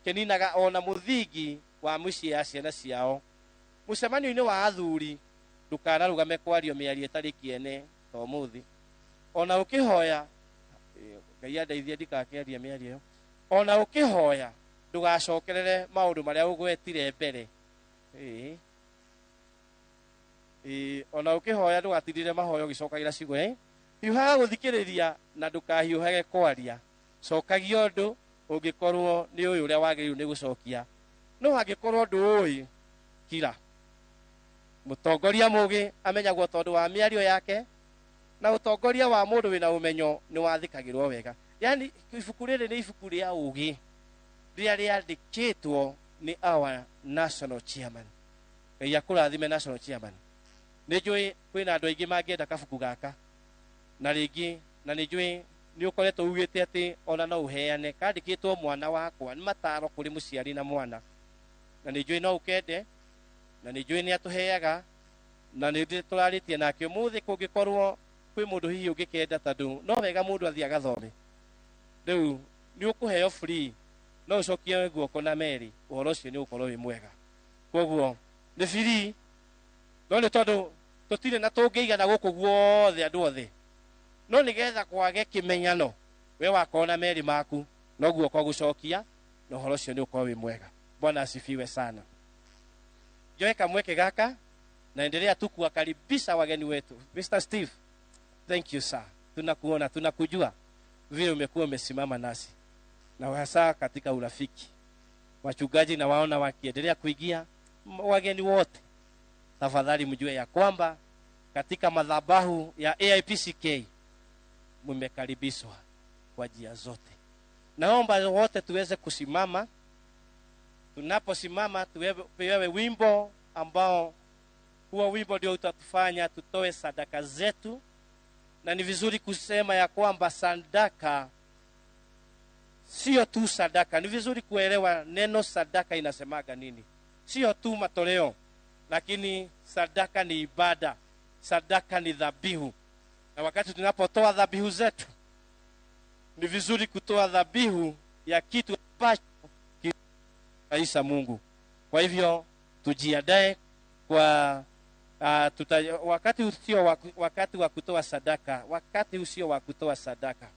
kĩninaga ona mũthingi wa mĩciĩ ya ciana ciao. Mũcemanio-inĩ wa athuri ndũkanarũgame kwario mĩario ĩtarĩ kĩene ta ũmũthĩ. Ona ũkĩhoya, Ngai andeithie ndikakĩaria mĩario ĩyo. Ona ũkĩhoya ndũgacokerere maũndũ marĩa ũgwetire mbere. Ona ũkĩhoya ndũgatirire mahoya ũgĩcokagĩra ciugo. Hiũhaga gũthikĩrĩria na ndũkahiũhage kwaria. Cokagia ũndũ ũngĩkorwo nĩ ũyũ ũrĩa wagĩrĩirwo nĩ gũcokia, no angĩkorwo ndũũĩ, kira. Mũtongoria mũũgĩ amenyagwo tondũ wa mĩario yake, na ũtongoria wa mũndũ wĩna ũmenyo nĩ wathĩkagĩrwo wega. Yani ibuku rĩrĩ nĩ ibuku rĩa ũũgĩ rĩrĩa rĩandĩkĩtwo nĩ our national chairman. Ngai akũrathime national chairman. Nĩ njũĩ kwĩna andũ aingĩ mangĩenda kabuku gaka, na rĩngĩ na nĩ njũĩ nĩ ũkoretwo ugĩte atĩ ona no ũheane. Kandĩkĩtwo mwana wakwa, nĩ mataro kũrĩ mũciari na mwana, na nĩ njũĩ no ũkende, na nĩ njũĩ nĩ atũheaga, na nĩ tũrarĩtie nake ũmũthĩ. Kũngĩkorwo kwĩ mũndũ hihi ũngĩkenda, tondũ no wega mũndũ athiĩ agathome, rĩu nĩ ũkũheo free, no ũcokie guoko na merĩ, ũhoro ũcio nĩ ũgũkorwo wĩ mwega. Koguo nĩ free, no nĩ tondũ tũtirĩ na tũngĩigana gũkũ guothe andũ othe, no nĩgetha kwage kĩmenyano, we wakorwo na merĩ maku no guoko gũcokia, na ũhoro ũcio nĩ ũkorwo wĩ mwega. Bwana asifiwe sana. Njoe kamweke gaka na endelea tu kuwakaribisha wageni wetu. Mr. Steve, thank you sir. Tunakuona, tunakujua vile umekuwa umesimama nasi, na hasa katika urafiki. Wachungaji na waona wakiendelea kuingia, wageni wote, tafadhali mjue ya kwamba katika madhabahu ya AIPCK mmekaribishwa kwa njia zote. Naomba wote tuweze kusimama. Tunaposimama tupewe wimbo ambao huo wimbo ndio utatufanya tutoe sadaka zetu. Na ni vizuri kusema ya kwamba sadaka sio tu sadaka. Ni vizuri kuelewa neno sadaka inasemaga nini. Sio tu matoleo, lakini sadaka ni ibada, sadaka ni dhabihu. Na wakati tunapotoa dhabihu zetu, ni vizuri kutoa dhabihu ya kitu ambacho kinafurahisha Mungu. Kwa hivyo tujiandae kwa wakati usio wakati wa kutoa sadaka, wakati usio wa kutoa sadaka.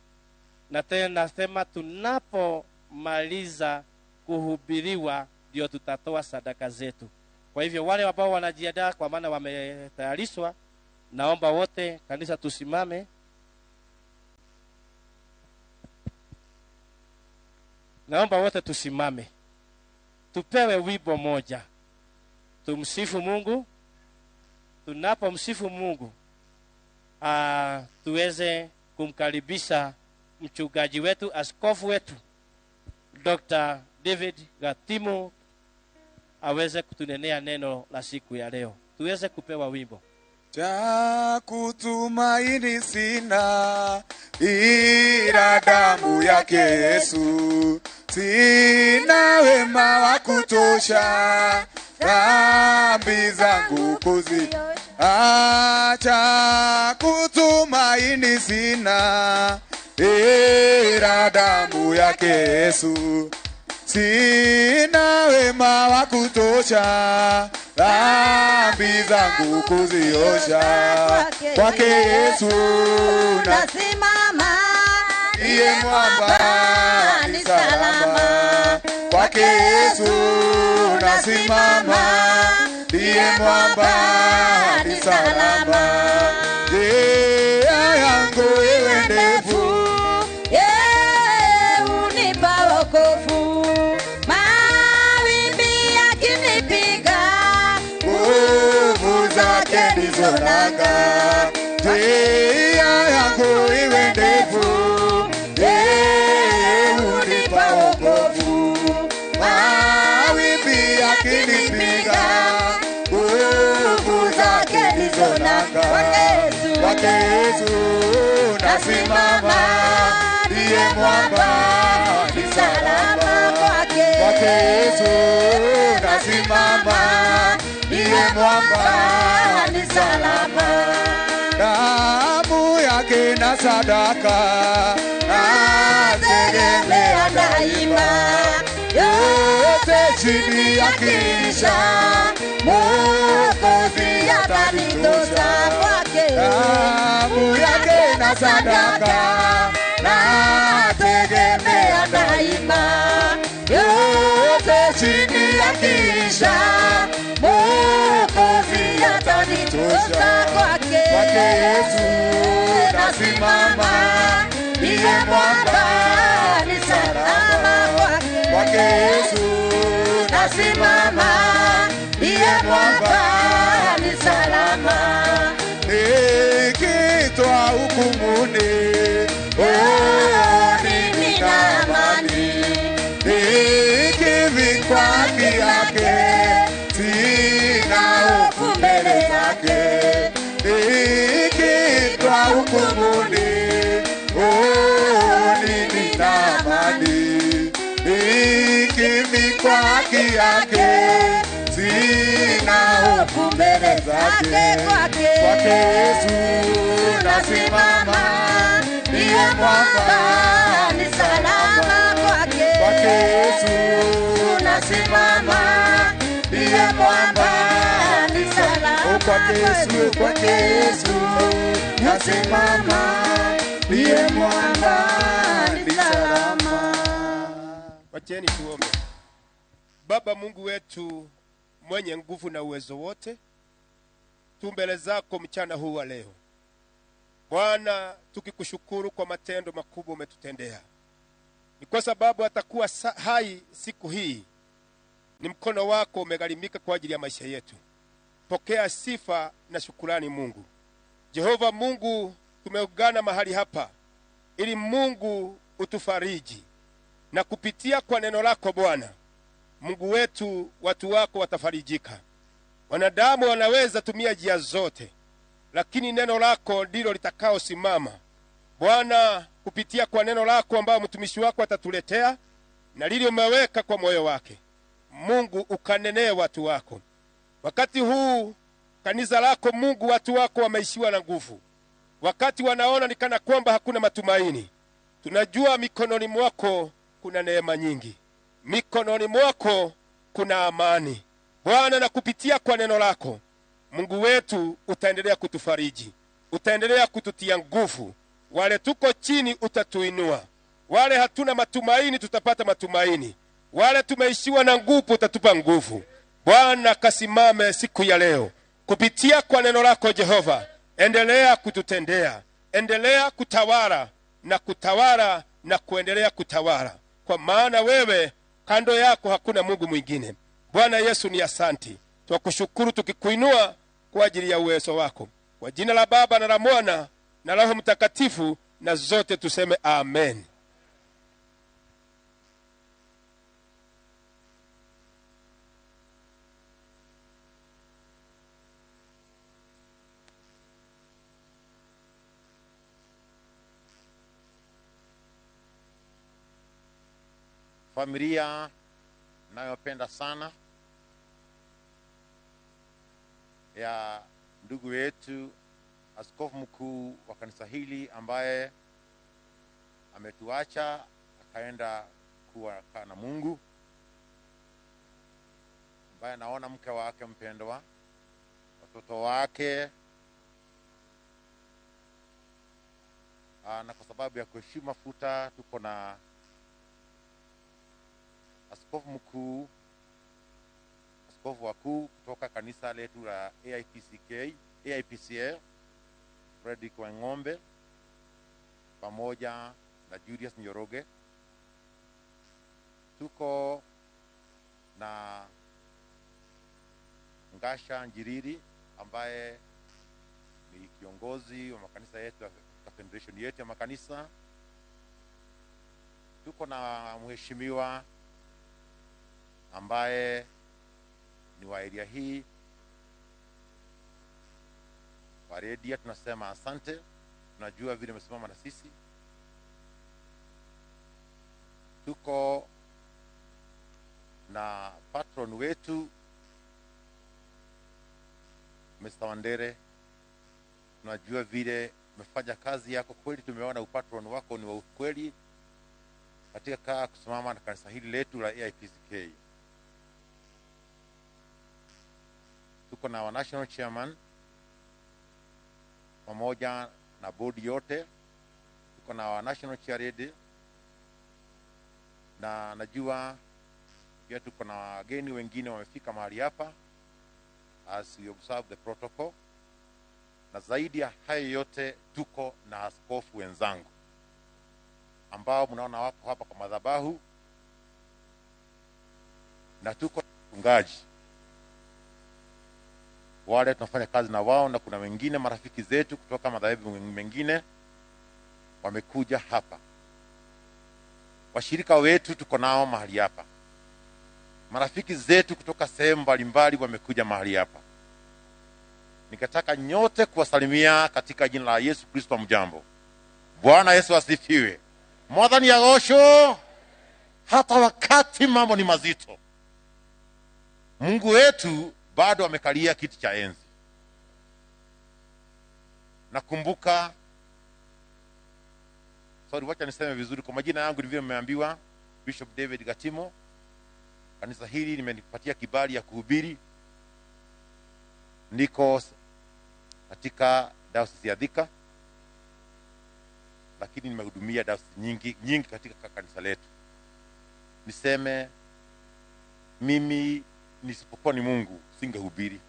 Na tena nasema tunapomaliza kuhubiriwa ndio tutatoa sadaka zetu. Kwa hivyo wale ambao wanajiandaa, kwa maana wametayarishwa, naomba wote kanisa tusimame. Naomba wote tusimame. Tupewe wimbo moja. Tumsifu Mungu. Tunapomsifu Mungu, tuweze kumkaribisha mchungaji wetu, askofu wetu Dr. David Gatimo, aweze kutunenea neno la siku ya leo. Tuweze kupewa wimbo. Cha kutumaini sina ila damu yake Yesu, sina wema wa kutosha dhambi zangu kuzi. Acha kutumaini sina ila damu yake Yesu, sina wema wa kutosha dhambi zangu kuziosha. Kwake Yesu nasimama, ndiye mwamba ni salama. Kwake Yesu nasimama, ndiye mwamba ni salama. Njia yangu iwe ndefu, yeye hunipa wokovu. Mawimbi yakinipiga, nguvu zake ndizo nanga. Njia yangu iwe ndefu, yeye hunipa wokovu. Mawimbi yakinipiga, nguvu zake ndizo nanga. Kwake Yesu nasimama, ndiye mwamba ni salama. Kwake Yesu nasimama, ndiye mwamba ni salama. Damu yake na sadaka nategemea daima, yote chini ya kisha Mwokozi atanitosha. Damu yake na sadaka nategemea daima, yote chini ya kisha Mwokozi atanitosha. Kwake Yesu nasimama, ndiye mwamba ni salama. Kwake Yesu nasimama, ndiye mwamba ni salama. Nikitwa hukumuni, oh, mimi na amani. Nikivikwa haki yake, sina hofu mbele zake. Nikitwa hukumuni, oh, mimi na amani. Nikivikwa haki yake, sina hofu mbele zake. Kwake Yesu nasimama, ndiye mwamba ni salama. Kwake Yesu nasimama, ndiye mwamba ni salama. Kwake Yesu, kwake Yesu nasimama, ndiye mwamba ni salama. Wacheni tuombe. Baba Mungu wetu mwenye nguvu na uwezo wote, tu mbele zako mchana huu wa leo Bwana, tukikushukuru kwa matendo makubwa umetutendea. Ni kwa sababu atakuwa hai siku hii, ni mkono wako umegharimika kwa ajili ya maisha yetu. Pokea sifa na shukrani Mungu. Jehova Mungu, tumeungana mahali hapa ili Mungu utufariji, na kupitia kwa neno lako Bwana Mungu wetu, watu wako watafarijika. Wanadamu wanaweza tumia njia zote, lakini neno lako ndilo litakao simama. Bwana, kupitia kwa neno lako ambao mtumishi wako atatuletea na lile umeweka kwa moyo wake, Mungu ukanenee watu wako. Wakati huu kanisa lako Mungu, watu wako wameishiwa na nguvu. Wakati wanaona ni kana kwamba hakuna matumaini, tunajua mikononi mwako kuna neema nyingi, mikononi mwako kuna amani. Bwana, na kupitia kwa neno lako Mungu wetu utaendelea kutufariji, utaendelea kututia nguvu. Wale tuko chini utatuinua, wale hatuna matumaini tutapata matumaini, wale tumeishiwa na nguvu utatupa nguvu. Bwana, kasimame siku ya leo kupitia kwa neno lako Jehova, endelea kututendea, endelea kutawala na kutawala na kuendelea kutawala, kwa maana wewe kando yako hakuna Mungu mwingine. Bwana Yesu ni asanti, twakushukuru tukikuinua kwa ajili ya uwezo wako. Kwa jina la Baba na la Mwana na Roho Mtakatifu, na zote tuseme amen. Familia ninayopenda sana ya ndugu yetu askofu mkuu wa kanisa hili ambaye ametuacha akaenda kuwa na Mungu, ambaye naona mke wake mpendwa, watoto wake, na kwa sababu ya kuheshimu mafuta tuko na askofu mkuu, askofu wakuu kutoka kanisa letu la AIPCA, Frederick Wang'ombe pamoja na Julius Njoroge. Tuko na Ngasha Njiriri ambaye ni kiongozi wa makanisa yetu, federation yetu ya makanisa. Tuko na mheshimiwa ambaye ni wa area hii wa redia, tunasema asante, tunajua vile umesimama na sisi. Tuko na patron wetu Mr. Wandere, tunajua vile umefanya kazi yako kweli, tumeona upatron wako ni wa ukweli katika kusimama na kanisa hili letu la AIPCK. Tuko na our national chairman pamoja na bodi yote, tuko na our national chairlady, na najua pia tuko na wageni wengine wamefika mahali hapa as we observe the protocol. Na zaidi ya hayo yote tuko na askofu wenzangu ambao mnaona wapo hapa kwa madhabahu, na tuko mchungaji wale tunafanya kazi na wao, na kuna wengine marafiki zetu kutoka madhehebu mengine wamekuja hapa. Washirika wetu tuko nao mahali hapa, marafiki zetu kutoka sehemu mbalimbali wamekuja mahali hapa. Nikataka nyote kuwasalimia katika jina la Yesu Kristo. Mjambo. Bwana Yesu asifiwe. Mwathani agocwo. Hata wakati mambo ni mazito, Mungu wetu bado amekalia kiti cha enzi. Nakumbuka, sorry, wacha niseme vizuri kwa majina yangu ni vile mmeambiwa, Bishop David Gatimo. Kanisa hili limenipatia kibali ya kuhubiri. Niko katika diocese ya Thika, lakini nimehudumia diocese nyingi nyingi katika kanisa letu. Niseme mimi nisipokuwa ni Mungu singehubiri,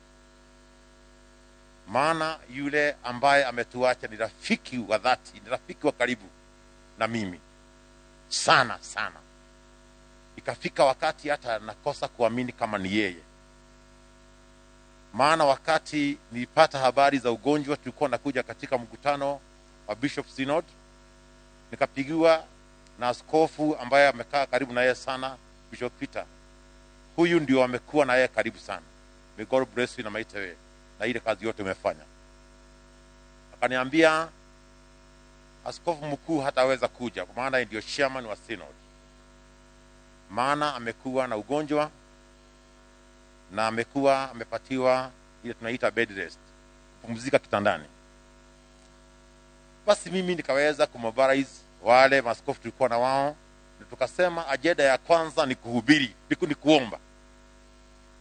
maana yule ambaye ametuacha ni rafiki wa dhati, ni rafiki wa karibu na mimi sana sana. Ikafika wakati hata nakosa kuamini kama ni yeye, maana wakati nilipata habari za ugonjwa, tulikuwa nakuja katika mkutano wa Bishop Synod, nikapigiwa na askofu ambaye amekaa karibu na yeye sana, Bishop Peter. Huyu ndio amekuwa na yeye karibu sana. May God bless you na maitewe na ile kazi yote umefanya. Akaniambia askofu mkuu hataweza kuja kwa maana ndio chairman wa synod, maana amekuwa na ugonjwa na amekuwa amepatiwa ile tunaita bed rest, kupumzika kitandani. Basi mimi nikaweza kumobilize wale maaskofu tulikuwa na wao, na tukasema ajenda ya kwanza ni kuhubiri, ni kuomba.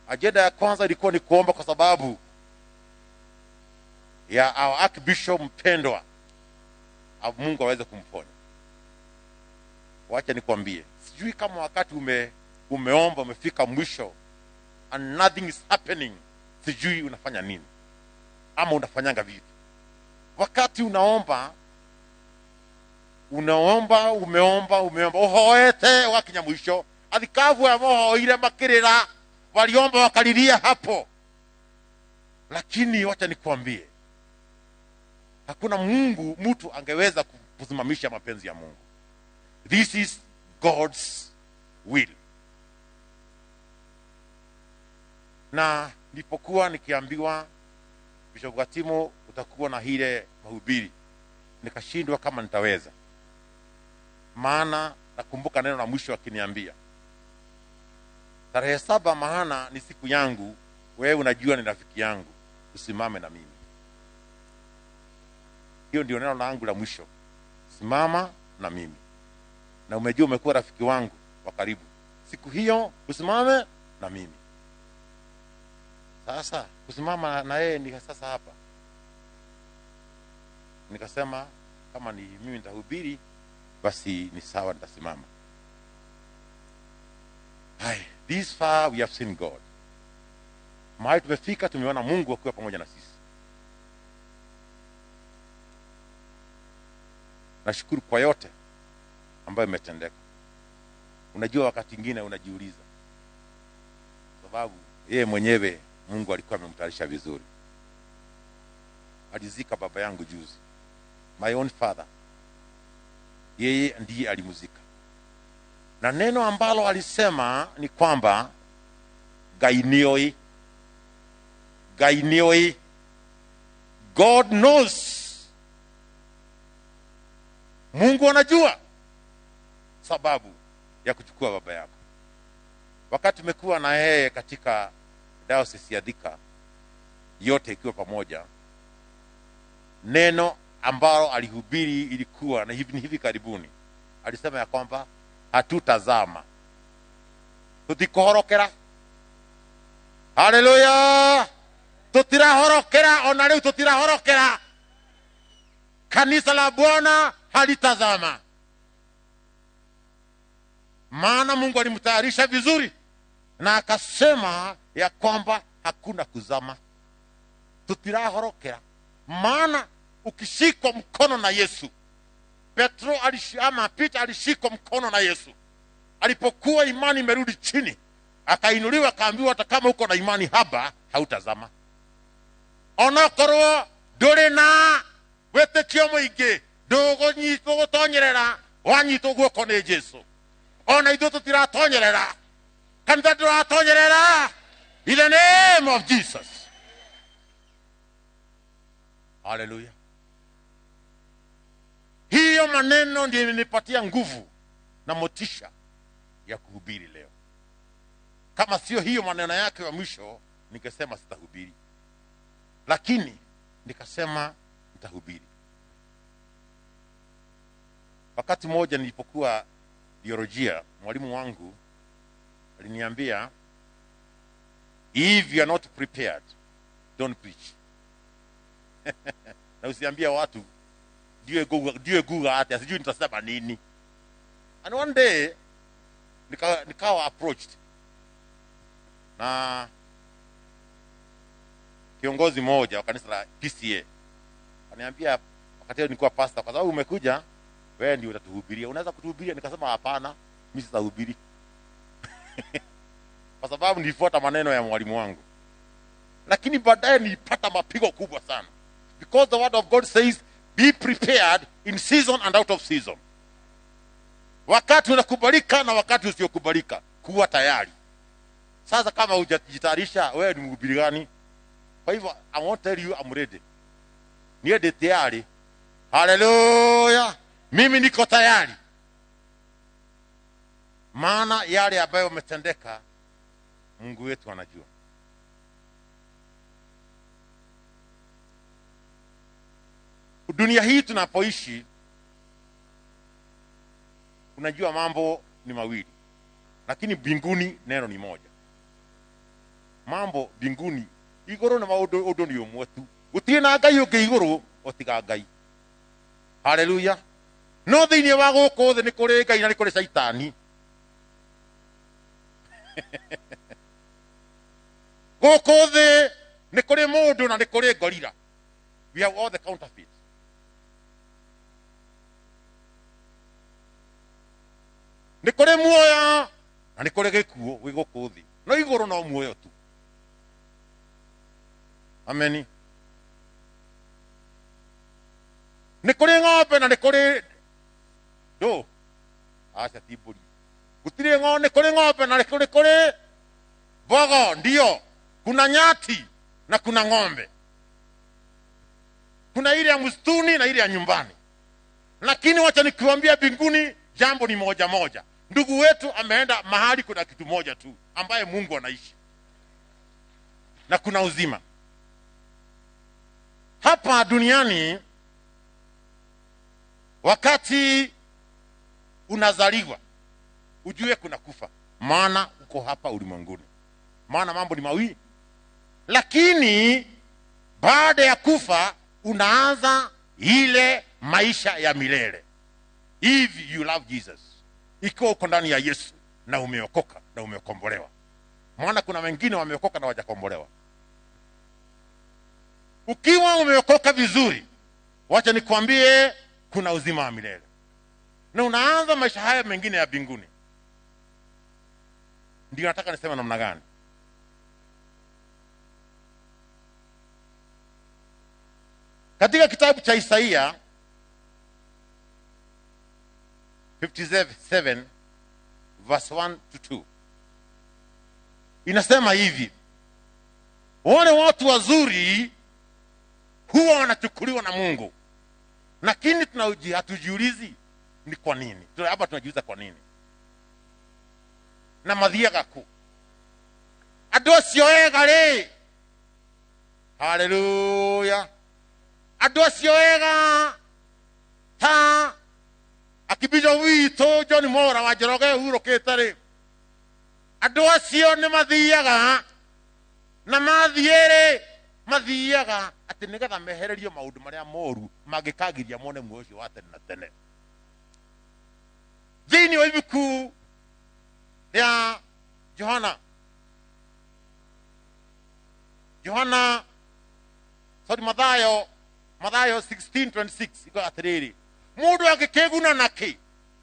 Ajenda ya kwanza ilikuwa ni kuomba kwa sababu ya our archbishop mpendwa, Mungu aweze kumponya. Wacha nikwambie, sijui kama wakati umeomba umefika mwisho and nothing is happening, sijui unafanya nini ama unafanyanga vipi. Wakati unaomba, unaomba, umeomba, umeomba, uhoete wakinya mwisho, athikavu ya mohoire makirira, waliomba wakalilia hapo. Lakini wacha nikwambie, hakuna Mungu mtu angeweza kusimamisha mapenzi ya Mungu. This is God's will. Na nilipokuwa nikiambiwa Bishop Gatimo utakuwa na hile mahubiri, nikashindwa kama nitaweza. Maana nakumbuka neno la mwisho akiniambia, Tarehe 7 maana ni siku yangu, wewe unajua ni rafiki yangu, usimame na mimi. Hiyo ndio neno langu la mwisho, simama na mimi. Na umejua umekuwa rafiki wangu wa karibu, siku hiyo usimame na mimi. Sasa kusimama na yeye ni sasa hapa. Nikasema kama ni mimi nitahubiri basi ni sawa, nitasimama. Hai, this far we have seen God. Mahali tumefika tumeona Mungu akiwa pamoja na sisi. Nashukuru kwa yote ambayo imetendeka. Unajua wakati mwingine unajiuliza, sababu yeye mwenyewe Mungu alikuwa amemtayarisha vizuri. Alizika baba yangu juzi, my own father, yeye ndiye alimzika. Na neno ambalo alisema ni kwamba Ngai nĩoĩ, Ngai nĩoĩ, God knows. Mungu anajua sababu ya kuchukua baba yako. Wakati tumekuwa na yeye katika diocese ya Thika yote ikiwa pamoja, neno ambalo alihubiri ilikuwa na hivi karibuni, alisema ya kwamba hatutazama, tutikohorokera. Haleluya, tutirahorokera, ona leo tutirahorokera. Kanisa la Bwana halitazama, maana Mungu alimtayarisha vizuri na akasema ya kwamba hakuna kuzama, tutirahorokera. Maana ukishikwa mkono na Yesu, Petro ama Peter alishikwa mkono na Yesu. Alipokuwa imani imerudi chini, akainuliwa, akaambiwa hata kama uko na imani haba hautazama. Onokorwo ndũrĩ na wĩtĩkio mũingĩ, ndũgũnyitwo gũtonyerera, wanyitwo guoko nĩ Jesu. Ona ithuĩ tũtiratonyerera, kanitha ndũratonyerera, in the name of Jesus. Hallelujah. Hiyo maneno ndiyo imenipatia nguvu na motisha ya kuhubiri leo. Kama sio hiyo maneno yake ya mwisho, ningesema sitahubiri. Lakini nikasema nitahubiri. Wakati mmoja nilipokuwa biolojia, mwalimu wangu aliniambia, if you are not prepared, don't preach. Na usiambia watu ndiye guga hata sijui nitasema nini. And one day nikawa approached na kiongozi mmoja wa kanisa la PCA. Akaniambia, wakati nilikuwa pastor, kwa sababu umekuja wewe ndio utatuhubiria, unaweza kutuhubiria? Nikasema hapana, mimi sitahubiri. Kwa sababu nilifuata maneno ya mwalimu wangu. Lakini baadaye nilipata mapigo kubwa sana. Because the word of God says, be prepared in season and out of season. Wakati unakubalika na wakati usiokubalika, kuwa tayari. Sasa kama hujajitayarisha, wewe ni mhubiri gani? Kwa hivyo I won't tell you I'm ready. Niende tayari. Hallelujah. Mimi niko tayari. Maana yale ambayo yametendeka, Mungu wetu anajua. Dunia hii tunapoishi, unajua mambo ni mawili, lakini mbinguni neno ni moja. Mambo mbinguni iguru na maundu undu ni umwe tu, gutirĩ na Ngai ũngĩ igũrũ otiga Ngai. Haleluya. No thĩinĩ wa gũkũ thĩ nĩ kũrĩ Ngai na nĩ kũrĩ Shaitani. Gũkũ thĩ nĩ kũrĩ mũndũ na nĩ kũrĩ gorilla. We have all the counterfeits. Nĩ kũrĩ muoyo na nĩ kũrĩ gĩkuũ gwĩ gũkũ thĩ, no igũrũ no muoyo tu. Ameni. Nĩ kũrĩ ng'ombe na nĩ kũrĩ ndũ, aca ti mbũri. Gũtirĩ ng'ombe, nĩ kũrĩ ng'ombe na nĩ kũrĩ mbogo, ndio. Kuna nyati na kuna ng'ombe. Kuna ile ya msituni na ile ya nyumbani. Lakini wacha nikuambia, mbinguni jambo ni moja moja. Ndugu wetu ameenda mahali kuna kitu moja tu ambaye Mungu anaishi na kuna uzima. Hapa duniani wakati unazaliwa ujue kuna kufa, maana uko hapa ulimwenguni, maana mambo ni mawili. Lakini baada ya kufa unaanza ile maisha ya milele. If you love Jesus, ikiwa uko ndani ya Yesu na umeokoka na umekombolewa. Maana kuna wengine wameokoka na hawajakombolewa. Ukiwa umeokoka vizuri, wacha nikwambie kuna uzima wa milele. Na unaanza maisha haya mengine ya mbinguni. Ndio nataka niseme namna gani. Katika kitabu cha Isaia 57 verse 1 to 2 inasema hivi: wale watu wazuri huwa wanachukuliwa na Mungu, lakini hatujiulizi ni kwa nini. Hapa tunajiuliza kwa nini. Na mathiaga ku andu acio ega ri, haleluya, andu acio ega ta akibijo witũ John Mora wa Njoroge hurũkĩte rĩ, andũ acio nĩ mathiaga na mathiĩ rĩ, mathiaga atĩ nĩgetha mehererio maũndũ marĩa moru mangĩkagiria mone muoyo ũcio wa tene na tene. Thĩinĩ wa ibuku rĩa Johana, Mathayo, Mathayo 16:26 iko atĩrĩrĩ, mũndũ angĩkĩguna nakĩ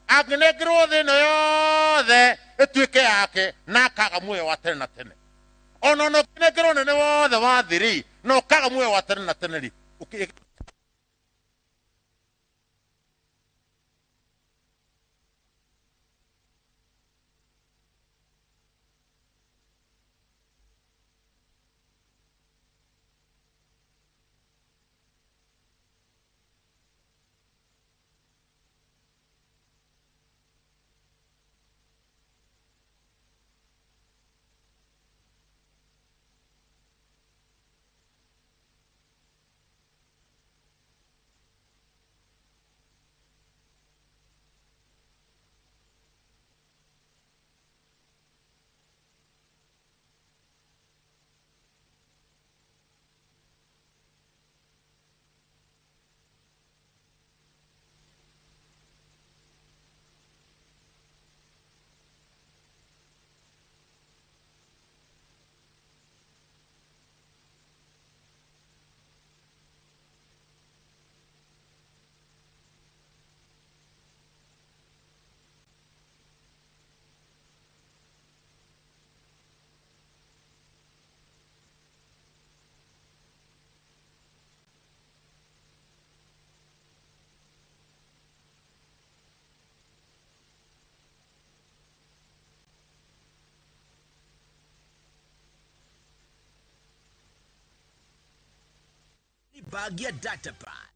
angĩnengerwo thĩ ĩno yothe ĩtuĩke yake na akaga muoyo wa tene na tene? Ona no ũkĩnengerwo nene wothe wa thĩ rĩ, na ũkaga muoyo wa tene na tene rĩ, Bagia data pass.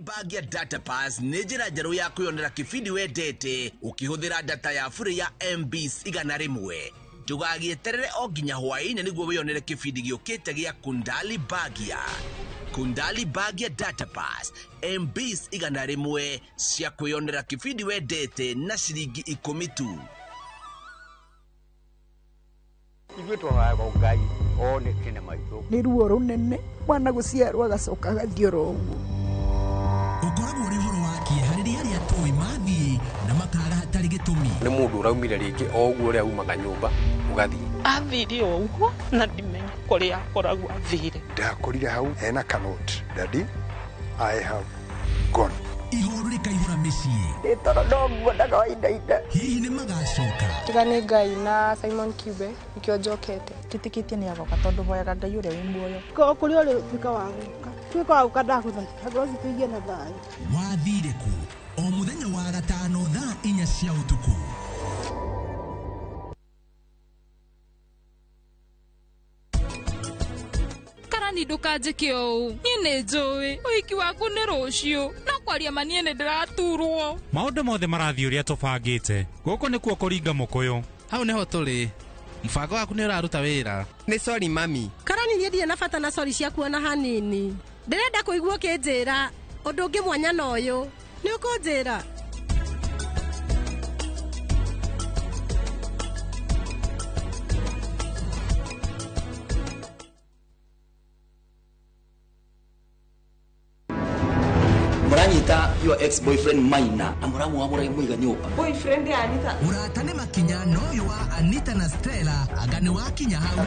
Bagia data pass nĩ njĩra njerũ ya kwĩyonera kĩbindi wendete ũkĩhũthĩra data ya bure ya MBs 100. Ndũgagĩeterere o nginya hwaĩ-inĩ nĩguo wĩyonere kĩbindi gĩũkĩte gĩa Kundali Bagia. Kundali Bagia data pass MBs 100 cia kwĩyonera kĩbindi wendete na ciringi 10 tu. Ithuĩ tũhoyaga Ngai oneke na maitho. Nĩ ruo rũnene mwana gũciarwo agacoka agathiĩ oro ũguo. Ũkoragwo ũrĩ ũhoro wa kĩeha rĩrĩa arĩa tũĩ mathiĩ na makaga hatarĩ gĩtũmi. Nĩ mũndũ ũraumire rĩngĩ o ũguo ũrĩa umaga nyũmba ũgathiĩ. Athire o ũguo na ndimenya kũrĩa akoragwo athire. Ndakorire hau hena kanoti. Daddy, I have gone. Ihoru rĩkaihũra mĩciĩ. Ndĩ toro no nguonaga waindainda. Hihi nĩ magacoka? Tiga nĩ Ngai na Simon Kibe nĩkĩo njokete. Njĩtĩkĩtie nĩ agoka tondũ hoyaga Ngai ũrĩa wĩ muoyo. Ko kũrĩa ũrĩ tuĩka wa gũka. Tuĩka wa gũka ndagũthaitha ngoro citũ igĩe na thayũ. Wathire kũ? O mũthenya wa gatano thaa 4 cia ũtukũ. Karani ndũkanjĩke ũũ, niĩ nĩ njũĩ ũhiki waku nĩ rũciũ, no kwa Kwaria ma niĩ nĩ ndĩraturwo. Maũndũ mothe marathiĩ ũrĩa tũbangĩte. Gũkũ nĩkuo kũringa mũkũyũ. Hau nĩho tũrĩ. Mũbango waku nĩ ũraruta wĩra. Nĩ sorry mami. Karani niĩ ndirĩ na bata na sorry ciaku ona hanini. Ndĩrenda kũigua ũkĩnjĩra ũndũ ũngĩ mwanya na ũyũ. Nĩ ũkũnjĩra? Muranyita your ex boyfriend Maina na muramwamura muiga nyumba. Boyfriend ya Anita. Urata nĩ makinya no ũyũ wa Anita na Stella anga nĩ wakinya hau.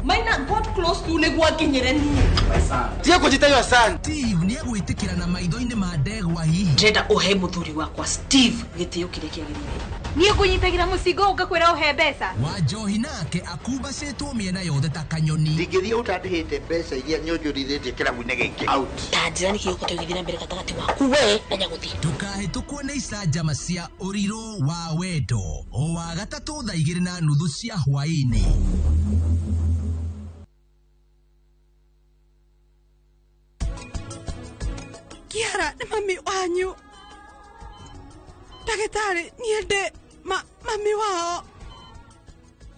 Maina got close to nĩguo akinyĩre niĩ. Tiga kũnjĩta your son. Steve nĩ egwĩtĩkĩra na maitho-inĩ ma ndegwa hihi. Ndĩrenda ũhe mũthuri wakwa Steve gĩtĩo kĩrĩa kĩagĩrĩire. Niĩ ngũnyitagĩra mũcingo ngakwĩra ũhe mbeca. Wanjohi nake akumbacĩtwo mĩena yothe ta kanyoni. Ndingĩthiĩ ũtandĩhĩte mbeca iria nyonjorithĩtie kĩrabu-inĩ gĩkĩ. Out. Ta njĩra nĩkĩ gĩgũkorwo gĩgĩthiĩ na mbere gatagatĩ waku we na Nyagũthi. Ndũkahĩtũkwo nĩ icanjama cia ũrirũ wa wendo o wa gatatũ thaa 2:30 cia hwaĩ-inĩ. Kiara nĩ mami wanyu. Ndagĩtarĩ niĩ ndĩ mami wao.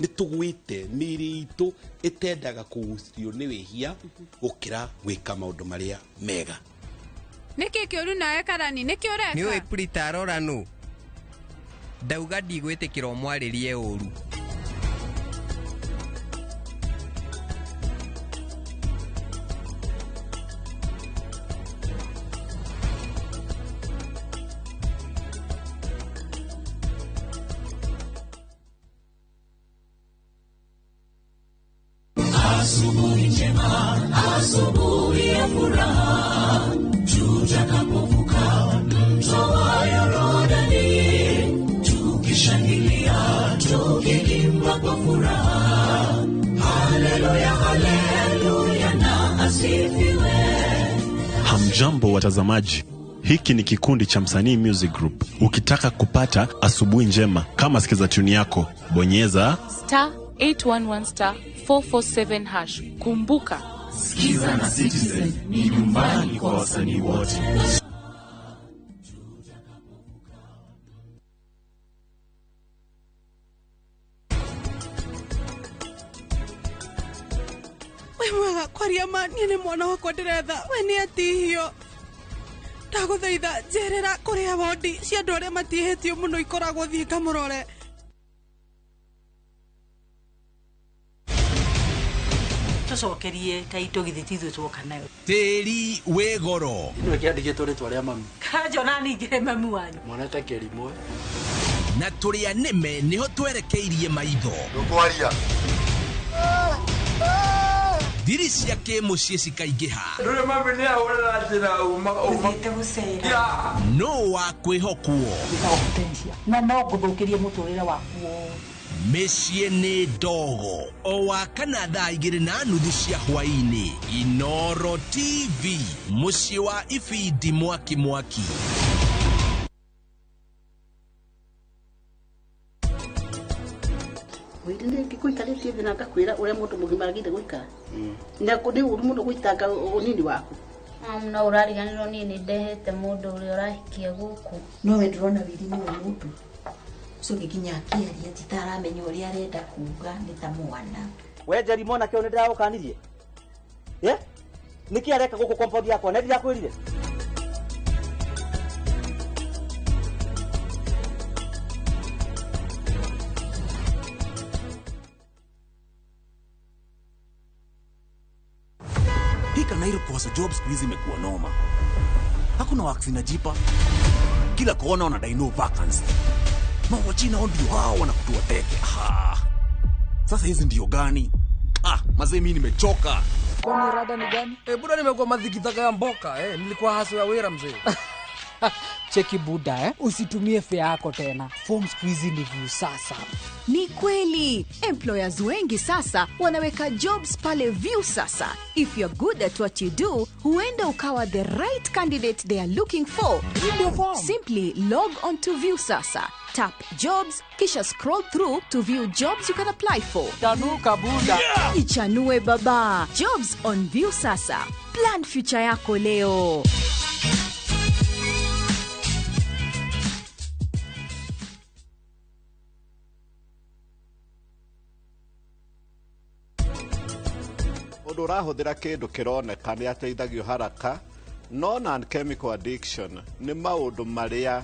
Nĩ tũgwĩte mĩĩrĩ itũ ĩtendaga kũgucĩrĩrio nĩ wĩhia gũkĩra gwĩka maũndũ marĩa mega. Nĩkĩ kĩũru nawe Karani? Nĩkĩ ũreka? Nĩũĩ Prita arora nũ? Ndauga ndigwĩtĩkĩra ũmwarĩrie ũru. Asubuhi njema, asubuhi ya furaha, tutakapovuka mto wa Yordani, tukishangilia, tukiimba kwa furaha. Haleluya, haleluya na asifiwe. Hamjambo watazamaji. Hiki ni kikundi cha Msanii Music Group. Ukitaka kupata asubuhi njema kama sikiza tune yako, bonyeza star 811 star 447 hash. Kumbuka, Sikiza na Citizen ni nyumbani kwa wasanii wote. We mwega kwaria ma niĩ nĩ mwana wakwa ndĩretha we nĩ atihio. Ndagũthaitha njerera kũrĩa wondi cia andũ arĩa matihĩtio mũno ikoragwo thiĩ ngamũrore. Tũcokerie taito githĩ ti ithuĩ tuoka nayo. Tĩri wĩ goro. Ĩno ĩkĩandĩkĩtwo rĩtwa rĩa mami. Kanjona ningĩ mami wanyu. Mwana ta kĩrimũ. Na tũrĩa nĩme nĩho twerekeirie maitho. Ndũkwaria. Thiri cia kĩmũciĩ cikaingĩha. Ndũrĩ mami nĩ ahũrĩra njĩra uma. Ũthiĩte gũcera. No wa kwĩhokwo. Na no ngũthũkĩrie mũtũrĩre waku wothe. Mĩciĩ nĩ ndogo o wa kana thaa 2:30 cia hwaĩ-inĩ. Inoro TV, mũciĩ wa ibindi mwaki mwaki. Ngĩkũikarĩtie thĩ na ngakwĩra ũrĩa mũndũ mũgima agĩrĩire gũikara. Na nĩ ũru mũno gũitanga ũnini waku. No ũrariganĩrwo niĩ nĩ ndehete mũndũ ũrĩa ũrahikia gũkũ. No we ndĩrona wĩrimũ wa mũndũ. Ũcio ũngĩ nginya akĩaria ti ta aramenya ũrĩa arenda kuga nĩ ta mwana. We Njeri mwanake ũyũ nĩ ndĩragũkanirie. Nĩkĩ areka gũkũ compound yakwa? Nĩ ndĩrakwĩrire. Kanairo kukosa job siku hizi imekuwa noma. Hakuna works inajipa. Kila kona wanadai no vacancy. Mawachina hao ndio hao wanakutua teke. Ah. Sasa hizi ndio gani? Ah, mazee mimi nimechoka. Kwani rada ni gani? Buda nimekuwa madhikitaka ya mboka, nilikuwa haso ya wera mzee. Cheki buda, usitumie fare yako tena. Form squeeze ni Viusasa. Ni kweli, employers wengi sasa wanaweka jobs pale Viusasa. If you're good at what you do, huenda ukawa the right candidate they are looking for. Simply log on to Viusasa. Tap jobs, kisha scroll through to view jobs you can apply for. Tanuka buda. Yeah. Ichanue baba. Jobs on Viusasa. Plan future yako leo. Mũndũ ũrahũthĩra kĩndũ kĩroneka nĩ ateithagio haraka, no non chemical addiction nĩ maũndũ marĩa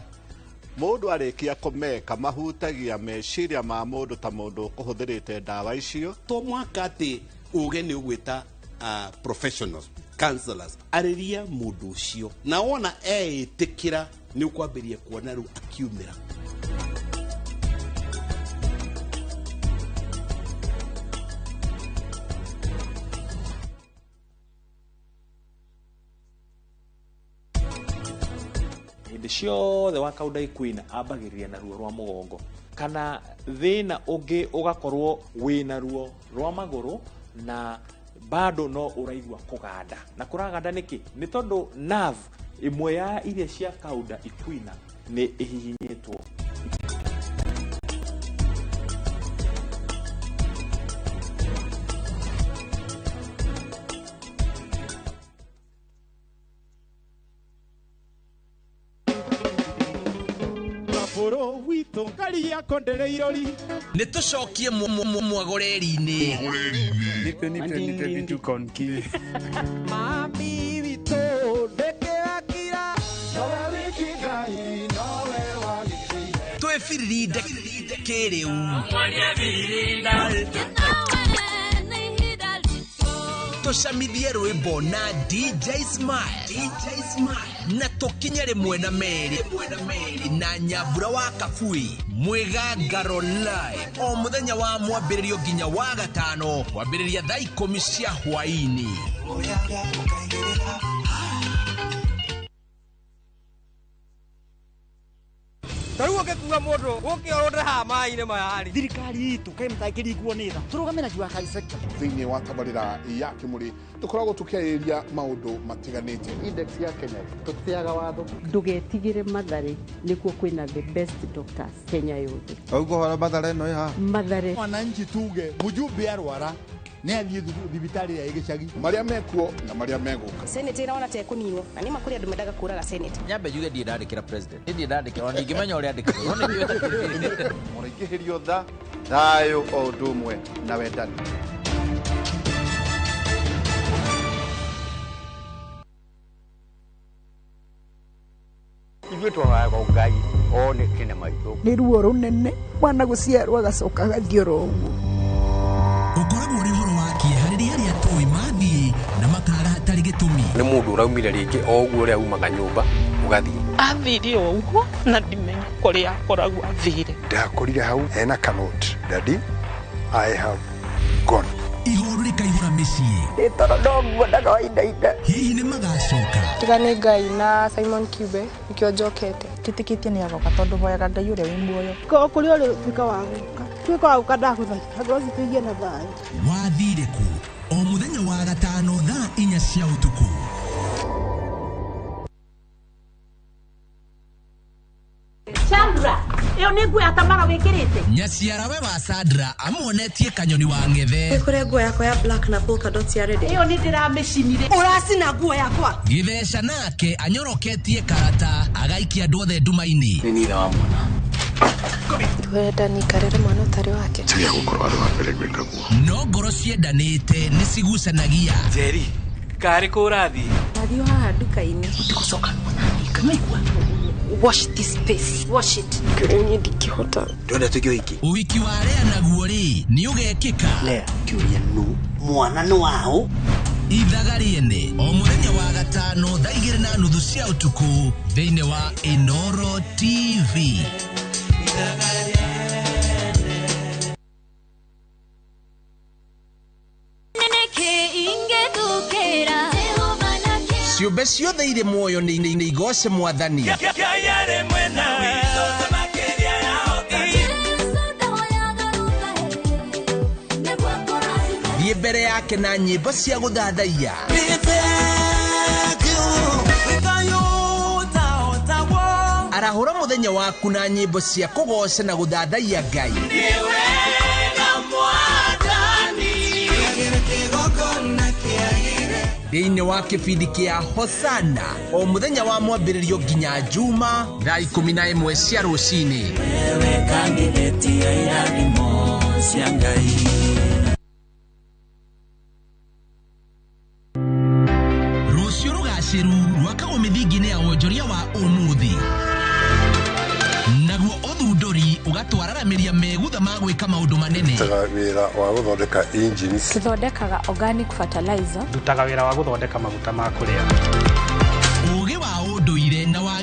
mũndũ arĩkia kũmeka mahutagia meciria ma mũndũ ta mũndũ ũkũhũthĩrĩte ndawa icio. To mwaka atĩ uge nĩ ũgwĩta professionals, counselors, arĩria mũndũ ũcio na wona eĩtĩkĩra nĩ ũkwambĩrĩria kuona rĩu akiumĩra. Hĩndĩ ciothe wa Cauda equina ambagĩrĩria na ruo rwa mũgongo kana thĩna ũngĩ ũgakorwo wĩna ruo rwa magũrũ na bado no ũraigua kũganda. Na kũraganda nĩkĩ? Nĩ tondũ nerve ĩmwe ya iria cia Cauda equina nĩ ĩhihinyĩtwo. Nĩ tũcokie mwagoreri-inĩ. Nipe nipe nipe vitu konki. Mami witũ ndĩkĩrakira nowe wiki Ngai nowe wagĩrĩire. Twĩbirinde kĩrĩu. Tũcamithie rwĩmbo na DJ Smile. DJ Smile. Na tũkinye rĩmwe na merĩ na Nyambura wa Kabui Mwĩgangaro live o mũthenya wa mwambĩrĩrio nginya wa gatano kwambĩrĩria thaa 10 cia hwaĩ-inĩ. Tarĩu ũngĩkua mũndũ ũke ũrũnde haha maĩ-inĩ maya rĩ. Thirikari itũ kaĩ mũtangĩringwo nĩ tha tũrũgame na jua kali sector. Thĩinĩ wa tabarĩra ya Kĩmũrĩ tũkoragwo tũkĩarĩrĩria maũndũ matiganĩte. Index ya Kenya tũtĩaga watho. Ndũgetigĩre Mathare nĩkuo kwĩna the best doctors Kenya yothe. Ũguo hora Mathare ĩno ĩ haha. Mathare. Wananchi tuge mjumbe arwara nĩ athiĩ thibitarĩ ya gĩcagi. Marĩa mekuo na marĩa megũka. Senate ĩraona ta ĩkũninwo na nĩ ma kũrĩ andũ mendaga kũraga Senate. Nyambe njuge ndirĩ ndandĩkĩra president. Ndirĩ ndandĩkĩra ona ndingĩmenya ũrĩa andĩkagwo. No nĩ Mũraingĩhĩrio tha, thayũ o ũndũ ũmwe na wendani. Ithuĩ twahoyaga Ngai oneke na maitho. Nĩ ruo rũnene mwana gũciarwo agacoka agathiĩ oro ũguo. Ũkoragwo ũrĩ ũhoro wa kĩeha rĩrĩa arĩa tũĩ mathiĩ na makaga hatarĩ gĩtũmi. Nĩ mũndũ ũraumire rĩngĩ o ũguo ũrĩa umaga nyũmba ũgathiĩ. Athire o ũguo na ndimenya kũrĩa akoragwo athire. Ndakorire hau hena kanoti. Daddy, I have gone. Ihoru rĩkaihũra mĩciĩ. Ndĩ toro no nguonaga wainaina. Hihi nĩ magacoka? Tiga nĩ Ngai na Simon Kibe nĩkĩo njokete. Njĩtĩkĩtie nĩ agoka tondũ hoyaga Ngai ũrĩa wĩ muoyo. O kũrĩa ũrĩ tuĩka wa gũka. Tuĩka wa gũka ndagũthaitha ngoro citũ igĩe na thayũ. Wathire kũ? O mũthenya wa gatano thaa 4 cia ũtukũ. Chandra, ĩyo nĩ nguo ya Tamara wĩkĩrĩte. Nyaciarawe wa Sandra amuonetie kanyoni wa ng'ethe. Nĩ kũrĩ nguo yakwa ya black na polka dots ya red. Ĩyo nĩ ndĩramĩcinire. Ũracina nguo yakwa. Gĩtheca nake anyoroketie karata agaikia andũ othe nduma-inĩ. Nĩ nitha wa mwana. Wenda nikarĩre mwana ũtarĩ wake. Tiga gũkorwo arĩ wa mbere gwĩka guo. No ngoro ciendanĩte nĩ cigucanagia. Njeri, karĩ kũ ũrathiĩ? Nathiĩ haha nduka-inĩ. Ũtigũcoka nuona. Wash this face. Wash it. Niĩ ndingĩhota. Ndĩrenda tuĩke ũhiki. Ũhiki wa Lea naguo rĩ nĩ ũgekĩka. Lea, kĩũria nũ mwana nĩ waũ? Ithaga rĩene o mũthenya wa gatano thaa 2:30 cia ũtukũ thĩinĩ wa Inoro TV. Ciũmbe ciothe irĩ muoyo nĩ igoce mwathani. Thiĩ mbere yake na nyĩmbo cia gũthathaiya. Arahũra mũthenya waku na nyĩmbo cia kũgoca na gũthathaiya Ngai. Thĩinĩ wa kĩbindi kĩa Hosana o mũthenya wa mwambĩrĩrio nginya Juma thaa 11 cia rũcinĩ. Ũmũthĩ naguo ũthundũri ũgatwararamĩria megutha ma gwĩka maũndũ manene. Ndutaga wĩra wa gũthondeka engines. Tũthondekaga organic fertilizer. Ndutaga wĩra wa gũthondeka maguta ma kũrĩa. Ũũgĩ wa ũndũire na wa